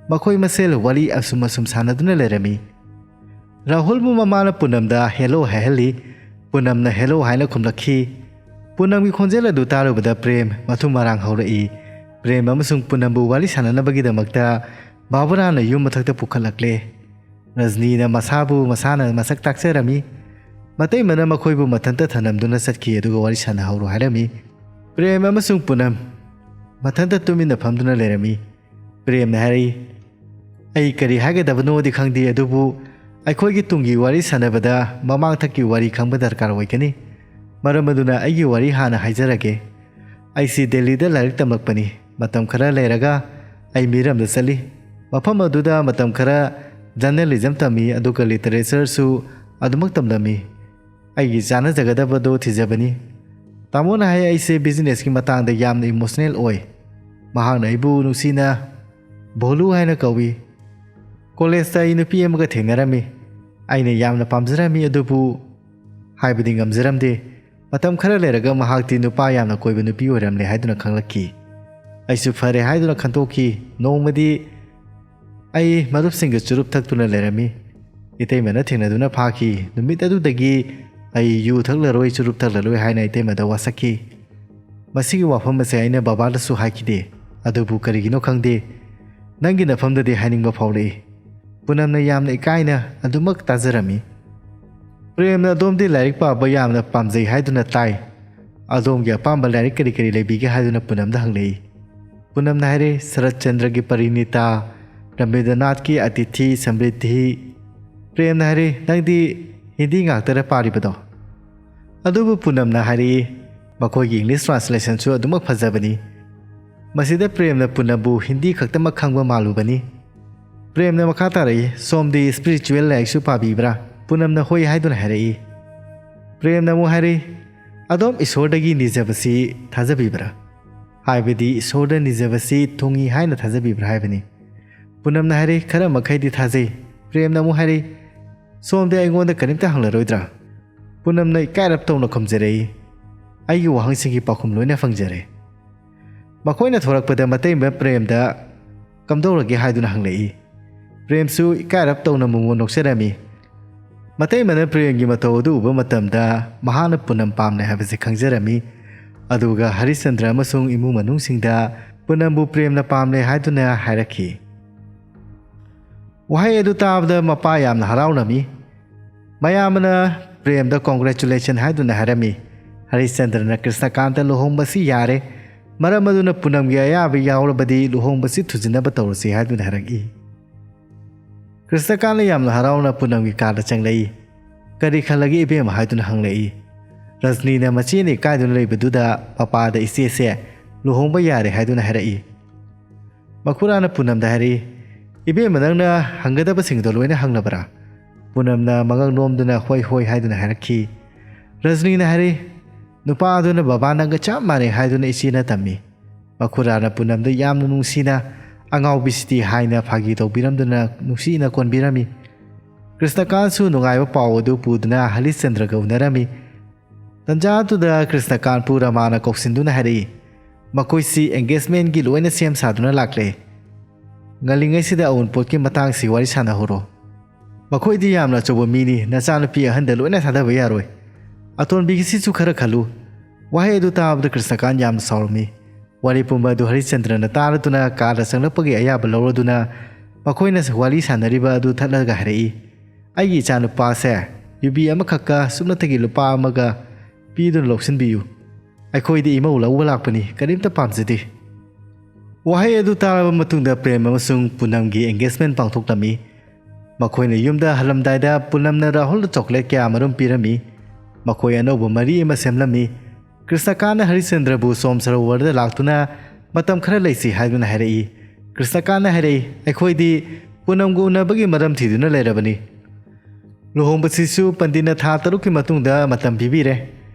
ꯃꯈꯣꯏ ꯃꯁꯦꯜ ꯋꯥꯔꯤ ꯑꯁꯨꯝ ꯑꯁꯨꯝ ꯁꯥꯟꯅꯗꯨꯅ ꯂꯩꯔꯝꯃꯤ꯫ ꯔꯥꯍꯨꯜꯕꯨ ꯃꯃꯥꯅ ꯄꯨꯅꯝꯗ ꯍꯦꯜꯂꯣ ꯍꯥꯏꯍꯜꯂꯤ꯫ ꯄꯨꯅꯝꯅ ꯍꯦꯜꯂꯣ ꯍꯥꯏꯅ ꯈꯨꯝꯂꯛꯈꯤ꯫ ꯄꯨꯅꯝꯒꯤ ꯈꯣꯟꯖꯦꯜ ꯑꯗꯨ ꯇꯥꯔꯨꯕꯗ ꯄ꯭ꯔꯦꯝ ꯃꯊꯨꯝ ꯃꯔꯥꯡ ꯍꯧꯔꯛꯏ꯫ ꯄ꯭ꯔꯦꯝ ꯑꯃꯁꯨꯡ ꯄꯨꯅꯝꯕꯨ ꯋꯥꯔꯤ ꯁꯥꯟꯅꯅꯕꯒꯤꯗꯃꯛꯇ ꯕꯥꯕꯨꯔꯥꯅ ꯌꯨꯝ ꯃꯊꯛꯇ ꯄꯨꯈꯠꯂꯛꯂꯦ꯫ ꯔꯖꯅꯤꯅ ꯃꯁꯥꯕꯨ ꯃꯁꯥꯅ ꯃꯁꯛ ꯇꯥꯛꯆꯔꯝꯃꯤ꯫ ꯃꯇꯩꯃꯅ ꯃꯈꯣꯏꯕꯨ ꯃꯊꯟꯇ ꯊꯅꯝꯗꯨꯅ ꯆꯠꯈꯤ, ꯑꯗꯨꯒ ꯋꯥꯔꯤ ꯁꯥꯟꯅꯍꯧꯔꯣ ꯍꯥꯏꯔꯝꯃꯤ꯫ ꯄ꯭ꯔꯦꯝ ꯑꯃꯁꯨꯡ ꯄꯨꯅꯝ ꯃꯊꯟꯇ ꯇꯨꯃꯤꯟꯅ ꯐꯝꯗꯨꯅ ꯂꯩꯔꯝꯃꯤ꯫ ꯄ꯭ꯔꯦꯝꯅ ꯍꯥꯏꯔꯛꯏ, "ꯑꯩ ꯀꯔꯤ ꯍꯥꯏꯒꯗꯕꯅꯣꯗꯤ ꯈꯪꯗꯦ, ꯑꯗꯨꯕꯨ ꯑꯩꯈꯣꯏꯒꯤ ꯇꯨꯡꯒꯤ ꯋꯥꯔꯤ ꯁꯥꯟꯅꯕꯗ ꯃꯃꯥꯡꯊꯛꯀꯤ ꯋꯥꯔꯤ ꯈꯪꯕ ꯗꯔꯀꯥꯔ ꯑꯣꯏꯒꯅꯤ꯫ ꯃꯔꯝ ꯑꯗꯨꯅ ꯑꯩꯒꯤ ꯋꯥꯔꯤ ꯍꯥꯟꯅ ꯍꯥꯏꯖꯔꯒꯦ꯫ ꯑꯩꯁꯤ ꯗꯦꯜꯂꯤꯗ ꯂꯥꯏꯔꯤꯛ ꯇꯝꯂꯛꯄꯅꯤ꯫ ꯃꯇꯝ ꯈꯔ ꯂꯩꯔꯒ ꯑꯩ ꯃꯤꯔꯝꯗ ꯆꯠꯂꯤ꯫ ꯃꯐꯝ ꯑꯗꯨꯗ ꯃꯇꯝ ꯈꯔ ꯖꯔꯅꯦꯂꯤꯖꯝ ꯇꯝꯃꯤ, ꯑꯗꯨꯒ ꯂꯤꯇꯔꯦꯆꯔꯁꯨ ꯑꯗꯨꯃꯛ ꯇꯝꯂꯝꯃꯤ꯫ ꯑꯩꯒꯤ ꯆꯥꯟꯅꯖꯒꯗꯕꯗꯨ ꯊꯤꯖꯕꯅꯤ꯫ ꯇꯥꯃꯣꯅ ꯍꯥꯏ ꯑꯩꯁꯦ ꯕꯤꯖꯤꯅꯦꯁꯀꯤ ꯃꯇꯥꯡꯗ ꯌꯥꯝꯅ ꯏꯃꯣꯁꯅꯦꯜ ꯑꯣꯏ꯫ ꯃꯍꯥꯛꯅ ꯑꯩꯕꯨ ꯅꯨꯡꯁꯤꯅ ꯚꯣꯂꯨ ꯍꯥꯏꯅ ꯀꯧꯏ꯫ ꯀꯣꯂꯦꯖꯇ ꯑꯩ ꯅꯨꯄꯤ ꯑꯃꯒ ꯊꯦꯡꯅꯔꯝꯃꯤ꯫ ꯑꯩꯅ ꯌꯥꯝꯅ ꯄꯥꯝꯖꯔꯝꯃꯤ, ꯑꯗꯨꯕꯨ ꯍꯥꯏꯕꯗꯤ ꯉꯝꯖꯔꯝꯗꯦ꯫ ꯃꯇꯝ ꯈꯔ ꯂꯩꯔꯒ ꯃꯍꯥꯛꯇꯤ ꯅꯨꯄꯥ ꯌꯥꯝꯅ ꯀꯣꯏꯕ ꯅꯨꯄꯤ ꯑꯣꯏꯔꯝꯂꯦ ꯍꯥꯏꯗꯨꯅ ꯈꯪꯂꯛꯈꯤ꯫ ꯑꯩꯁꯨ ꯐꯔꯦ ꯍꯥꯏꯗꯨꯅ ꯈꯟꯇꯣꯛꯈꯤ꯫ ꯅꯣꯡꯃꯗꯤ ꯑꯩ ꯃꯔꯨꯞꯁꯤꯡꯒ ꯆꯨꯔꯨꯞ ꯊꯛꯇꯨꯅ ꯂꯩꯔꯝꯃꯤ꯫ ꯏꯇꯩꯃꯅ ꯊꯦꯡꯅꯗꯨꯅ ꯐꯥꯈꯤ꯫ ꯅꯨꯃꯤꯠ ꯑꯗꯨꯗꯒꯤ ꯑꯩ ꯌꯨ ꯊꯛꯂꯔꯣꯏ, ꯆꯨꯔꯨꯞ ꯊꯛꯂꯔꯣꯏ ꯍꯥꯏꯅ ꯏꯇꯩꯃꯗ ꯋꯥꯁꯛꯈꯤ꯫ ꯃꯁꯤꯒꯤ ꯋꯥꯐꯝ ꯑꯁꯦ ꯑꯩꯅ ꯕꯕꯥꯗꯁꯨ ꯍꯥꯏꯈꯤꯗꯦ꯫ ꯑꯗꯨꯕꯨ ꯀꯔꯤꯒꯤꯅꯣ ꯈꯪꯗꯦ, ꯅꯪꯒꯤ ꯅꯐꯝꯗꯗꯤ ꯍꯥꯏꯅꯤꯡꯕ ꯐꯥꯎꯔꯛꯏ꯫ ꯄꯨꯅꯝꯅ ꯌꯥꯝꯅ ꯏꯀꯥꯏꯅ ꯑꯗꯨꯃꯛ ꯇꯥꯖꯔꯝꯃꯤ꯫ ꯄ꯭ꯔꯦꯝꯅ ꯑꯗꯣꯝꯗꯤ ꯂꯥꯏꯔꯤꯛ ꯄꯥꯕ ꯌꯥꯝꯅ ꯄꯥꯝꯖꯩ ꯍꯥꯏꯗꯨꯅ ꯇꯥꯏ꯫ ꯑꯗꯣꯝꯒꯤ ꯑꯄꯥꯝꯕ ꯂꯥꯏꯔꯤꯛ ꯀꯔꯤ ꯀꯔꯤ ꯂꯩꯕꯤꯒꯦ ꯍꯥꯏꯗꯨꯅ ꯄꯨꯅꯝꯗ ꯍꯪꯂꯛꯏ꯫ ꯄꯨꯅꯝꯅ ꯍꯥꯏꯔꯦ, ꯁꯔꯠꯆꯟꯗ꯭ꯔꯒꯤ ꯄꯔꯤꯅꯤꯇꯥ, ꯔꯕꯤꯟꯗ꯭ꯔꯅꯥꯊꯀꯤ ꯑꯇꯤꯊꯤ ꯁꯝꯔꯤꯗꯙꯤ꯫ ꯄ꯭ꯔꯦꯝꯅ ꯍꯥꯏꯔꯦ, "ꯅꯪꯗꯤ ꯍꯤꯟꯗꯤ ꯉꯥꯛꯇꯔ ꯄꯥꯔꯤꯕꯗꯣ?" ꯑꯗꯨꯕꯨ ꯄꯨꯅꯝꯅ ꯍꯥꯏꯔꯛꯏ, "ꯃꯈꯣꯏꯒꯤ ꯏꯪꯂꯤꯁ ꯇ꯭ꯔꯥꯟꯁꯂꯦꯁꯟꯁꯨ ꯑꯗꯨꯃꯛ ꯐꯖꯕꯅꯤ꯫" ꯃꯁꯤꯗ ꯄ꯭ꯔꯦꯝꯅ ꯄꯨꯅꯝꯕꯨ ꯍꯤꯟꯗꯤ ꯈꯛꯇꯃꯛ ꯈꯪꯕ ꯃꯥꯜꯂꯨꯕꯅꯤ꯫ ꯄ꯭ꯔꯦꯝꯅ ꯃꯈꯥ ꯇꯥꯔꯛꯏ, "ꯁꯣꯝꯗꯤ ꯏꯁꯄꯤꯔꯤꯆꯨꯋꯦꯜ ꯂꯥꯏꯔꯤꯛꯁꯨ ꯄꯥꯕꯤꯕ꯭ꯔꯥ?" ꯄꯨꯅꯝꯅ ꯍꯣꯏ ꯍꯥꯏꯗꯨꯅ ꯍꯥꯏꯔꯛꯏ꯫ ꯄ꯭ꯔꯦꯝꯅ ꯑꯃꯨꯛ ꯍꯥꯏꯔꯛꯏ, "ꯑꯗꯣꯝ ꯏꯁꯣꯔꯗꯒꯤ ꯅꯤꯖꯕꯁꯤ ꯊꯥꯖꯕꯤꯕ꯭ꯔꯥ? ꯍꯥꯏꯕꯗꯤ ꯏꯁꯣꯔꯗ ꯅꯤꯖꯕꯁꯤ ꯊꯨꯡꯏ ꯍꯥꯏꯅ ꯊꯥꯖꯕꯤꯕ꯭ꯔꯥ ꯍꯥꯏꯕꯅꯤ꯫" ꯄꯨꯅꯝꯅ ꯍꯥꯏꯔꯛꯏ, "ꯈꯔ ꯃꯈꯩꯗꯤ ꯊꯥꯖꯩ꯫ ꯄ꯭ꯔꯦꯝꯅ ꯑꯃꯨꯛ ꯍꯥꯏꯔꯛꯏ, "ꯁꯣꯝꯗꯤ ꯑꯩꯉꯣꯟꯗ ꯀꯔꯤꯝꯇ ꯍꯪꯂꯔꯣꯏꯗ꯭ꯔꯥ?" ꯄꯨꯅꯝꯅ ꯏꯀꯥꯏꯔꯞ ꯇꯧꯅ ꯈꯨꯝꯖꯔꯛꯏ, "ꯑꯩꯒꯤ ꯋꯥꯍꯪꯁꯤꯡꯒꯤ ꯄꯥꯎꯈꯨꯝ ꯂꯣꯏꯅ ꯐꯪꯖꯔꯦ꯫" ꯃꯈꯣꯏꯅ ꯊꯣꯔꯛꯄꯗ ꯃꯇꯩꯃ ꯄ꯭ꯔꯦꯝꯗ ꯀꯝꯗꯧꯔꯒꯦ ꯍꯥꯏꯗꯨꯅ ꯍꯪꯂꯛꯏ꯫ ꯄ꯭ꯔꯦꯝꯁꯨ ꯏꯀꯥꯏꯔꯞ ꯇꯧꯅ ꯃꯣꯃꯣꯟ ꯅꯣꯛꯆꯔꯝꯃꯤ꯫ ꯃꯇꯩꯃꯅ ꯄ꯭ꯔꯦꯝꯒꯤ ꯃꯇꯧ ꯑꯗꯨ ꯎꯕ ꯃꯇꯝꯗ ꯃꯍꯥꯛꯅ ꯄꯨꯅꯝ ꯄꯥꯝꯂꯦ ꯍꯥꯏꯕꯁꯤ ꯈꯪꯖꯔꯝꯃꯤ꯫ ꯑꯗꯨꯒ ꯍꯔꯤꯆꯟꯗ꯭ꯔ ꯑꯃꯁꯨꯡ ꯏꯃꯨꯡ ꯃꯅꯨꯡꯁꯤꯡꯗ ꯄꯨꯅꯝꯕꯨ ꯄ꯭ꯔꯦꯝꯅ ꯄꯥꯝꯂꯦ ꯍꯥꯏꯗꯨꯅ ꯍꯥꯏꯔꯛꯈꯤ꯫ ꯋꯥꯍꯩ ꯑꯗꯨ ꯇꯥꯕꯗ ꯃꯄꯥ ꯌꯥꯝꯅ ꯍꯔꯥꯎꯔꯝꯃꯤ꯫ ꯃꯌꯥꯝꯅ ꯄ꯭ꯔꯦꯝꯗ congratulation ꯍꯥꯏꯗꯨꯅ ꯍꯥꯏꯔꯝꯃꯤ꯫ ꯍꯔꯤꯆꯟꯗ꯭ꯔꯅ ꯀ꯭ꯔꯤꯁꯅꯀꯥꯟꯇ ꯂꯨꯍꯣꯡꯕꯁꯤ ꯌꯥꯔꯦ, ꯃꯔꯝ ꯑꯗꯨꯅ ꯄꯨꯅꯝꯒꯤ ꯑꯌꯥꯕ ꯌꯥꯎꯔꯕꯗꯤ ꯂꯨꯍꯣꯡꯕꯁꯤ ꯊꯨꯖꯤꯟꯅꯕ ꯇꯧꯔꯁꯤ ꯍꯥꯏꯗꯨꯅ ꯍꯥꯏꯔꯛꯏ꯫ ꯀ꯭ꯔꯤꯁꯅꯀꯥꯟꯇ ꯌꯥꯝꯅ ꯍꯔꯥꯎꯅ ꯄꯨꯅꯝꯒꯤ ꯀꯥꯗ ꯆꯪꯂꯛꯏ꯫ "ꯀꯔꯤ ꯈꯜꯂꯒꯦ ꯏꯕꯦꯝꯃ?" ꯍꯥꯏꯗꯨꯅ ꯍꯪꯂꯛꯏ꯫ ꯔꯖꯅꯤꯅ ꯃꯆꯦꯅ ꯏꯀꯥꯏꯗꯨꯅ ꯂꯩꯕꯗꯨꯗ ꯃꯄꯥꯗ ꯏꯆꯦꯁꯦ ꯂꯨꯍꯣꯡꯕ ꯌꯥꯔꯦ ꯍꯥꯏꯗꯨꯅ ꯍꯥꯏꯔꯛꯏ꯫ ꯃꯈꯨꯔꯥꯅ ꯄꯨꯅꯝꯗ ꯍꯥꯏꯔꯛꯏ, "ꯏꯕꯦꯝꯃ, ꯅꯪꯅ ꯍꯪꯒꯗꯕꯁꯤꯡꯗꯣ ꯂꯣꯏꯅ ꯍꯪꯂꯕ꯭ꯔꯥ?" ꯄꯨꯅꯝꯅ ꯃꯉꯛ ꯅꯣꯝꯗꯨꯅ "ꯍꯣꯏ, ꯍꯣꯏ" ꯍꯥꯏꯗꯨꯅ ꯍꯥꯏꯔꯛꯈꯤ꯫ ꯔꯖꯅꯤꯅ ꯍꯥꯏꯔꯛꯏ, "ꯅꯨꯄꯥ ꯑꯗꯨꯅ ꯕꯕꯥ ꯅꯪꯒ ꯆꯞ ꯃꯥꯟꯅꯩ ꯍꯥꯏꯗꯨꯅ ꯏꯆꯦꯅ ꯇꯝꯃꯤ꯫" ꯃꯈꯨꯔꯥꯅ ꯄꯨꯅꯝꯗ ꯌꯥꯝꯅ ꯅꯨꯡꯁꯤꯅ "ꯑꯉꯥꯎꯕꯤꯁꯤꯗꯤ" ꯍꯥꯏꯅ ꯐꯥꯒꯤ ꯇꯧꯕꯤꯔꯝꯗꯨꯅ ꯅꯨꯡꯁꯤꯅ ꯀꯣꯟꯕꯤꯔꯝꯃꯤ꯫ ꯀ꯭ꯔꯤꯁꯅꯀꯥꯟꯁꯨ ꯅꯨꯡꯉꯥꯏꯕ ꯄꯥꯎ ꯑꯗꯨ ꯄꯨꯗꯨꯅ ꯍꯔꯤꯆꯟꯗ꯭ꯔꯒ ꯎꯅꯔꯝꯃꯤ꯫ ꯇꯟꯖꯥ ꯑꯗꯨꯗ ꯀ꯭ꯔꯤꯁꯅꯀꯥꯟꯄꯨ ꯔꯃꯥꯅ ꯀꯧꯁꯤꯟꯗꯨꯅ ꯍꯥꯏꯔꯛꯏ, "ꯃꯈꯣꯏꯁꯤ engagementꯀꯤ ꯂꯣꯏꯅ ꯁꯦꯝ ꯁꯥꯗꯨꯅ ꯂꯥꯛꯂꯦ꯫ ꯉꯜꯂꯤꯉꯩꯁꯤꯗ ꯑꯎꯟꯄꯣꯠꯀꯤ ꯃꯇꯥꯡꯁꯤ ꯋꯥꯔꯤ ꯁꯥꯟꯅꯍꯧꯔꯣ꯫ ꯃꯈꯣꯏꯗꯤ ꯌꯥꯝꯅ ꯑꯆꯧꯕ ꯃꯤꯅꯤ, ꯅꯆꯥꯅꯨꯄꯤ ꯑꯍꯟꯗ ꯂꯣꯏꯅ ꯊꯥꯗꯕ ꯌꯥꯔꯣꯏ꯫ ꯑꯇꯣꯟꯕꯤꯒꯤꯁꯤꯁꯨ ꯈꯔ ꯈꯜꯂꯨ꯫" ꯋꯥꯍꯩ ꯑꯗꯨ ꯇꯥꯕꯗ ꯀ꯭ꯔꯤꯁꯅꯀꯥꯟ ꯌꯥꯝꯅ ꯁꯥꯎꯔꯝꯃꯤ꯫ ꯋꯥꯔꯤ ꯄꯨꯝꯕ ꯑꯗꯨ ꯍꯔꯤꯆꯟꯗ꯭ꯔꯅ ꯇꯥꯔꯗꯨꯅ ꯀꯥꯗ ꯆꯪꯂꯛꯄꯒꯤ ꯑꯌꯥꯕ ꯂꯧꯔꯗꯨꯅ ꯃꯈꯣꯏꯅ ꯋꯥꯔꯤ ꯁꯥꯟꯅꯔꯤꯕ ꯑꯗꯨ ꯊꯠꯂꯒ ꯍꯥꯏꯔꯛꯏ, "ꯑꯩꯒꯤ ꯏꯆꯥꯅꯨꯄꯥꯁꯦ ꯌꯨꯕꯤ ꯑꯃꯈꯛꯀ ꯁꯨꯞꯅꯇꯒꯤ ꯂꯨꯄꯥ ꯑꯃꯒ ꯄꯤꯗꯨꯅ ꯂꯧꯁꯤꯟꯕꯤꯌꯨ꯫ ꯑꯩꯈꯣꯏꯗꯤ ꯏꯃꯧ ꯂꯧꯕ ꯂꯥꯛꯄꯅꯤ, ꯀꯔꯤꯝꯇ ꯄꯥꯝꯖꯗꯦ꯫" ꯋꯥꯍꯩ ꯑꯗꯨ ꯇꯥꯔꯕ ꯃꯇꯨꯡꯗ ꯄ꯭ꯔꯦꯝ ꯑꯃꯁꯨꯡ ꯄꯨꯅꯝꯒꯤ engagement ꯄꯥꯡꯊꯣꯛꯂꯝꯃꯤ꯫ ꯃꯈꯣꯏꯅ ꯌꯨꯝꯗ ꯍꯜꯂꯝꯗꯥꯏꯗ ꯄꯨꯅꯝꯅ ꯔꯥꯍꯨꯜꯗ chocolate ꯀꯌꯥ ꯃꯔꯨꯝ ꯄꯤꯔꯝꯃꯤ꯫ ꯃꯈꯣꯏ ꯑꯅꯧꯕ ꯃꯔꯤ ꯑꯃ ꯁꯦꯝꯂꯝꯃꯤ꯫ ꯀ꯭ꯔꯤꯁꯅꯀꯥꯟꯅ ꯍꯔꯤꯆꯟꯗ꯭ꯔꯕꯨ ꯁꯣꯝ ꯁꯔꯣꯋꯔꯗ ꯂꯥꯛꯇꯨꯅ "ꯃꯇꯝ ꯈꯔ ꯂꯩꯁꯤ" ꯍꯥꯏꯗꯨꯅ ꯍꯥꯏꯔꯛꯏ꯫ ꯀ꯭ꯔꯤꯁꯅꯀꯥꯟꯅ ꯍꯥꯏꯔꯛꯏ, "ꯑꯩꯈꯣꯏꯗꯤ ꯄꯨꯅꯝꯒ ꯎꯅꯕꯒꯤ ꯃꯔꯝ ꯊꯤꯗꯨꯅ ꯂꯩꯔꯕꯅꯤ꯫ ꯂꯨꯍꯣꯡꯕꯁꯤꯁꯨ ꯄꯟꯗꯤꯠꯅ ꯊꯥ ꯇꯔꯨꯛꯀꯤ ꯃꯇꯨꯡꯗ ꯃꯇꯝ ꯄꯤꯕꯤꯔꯦ꯫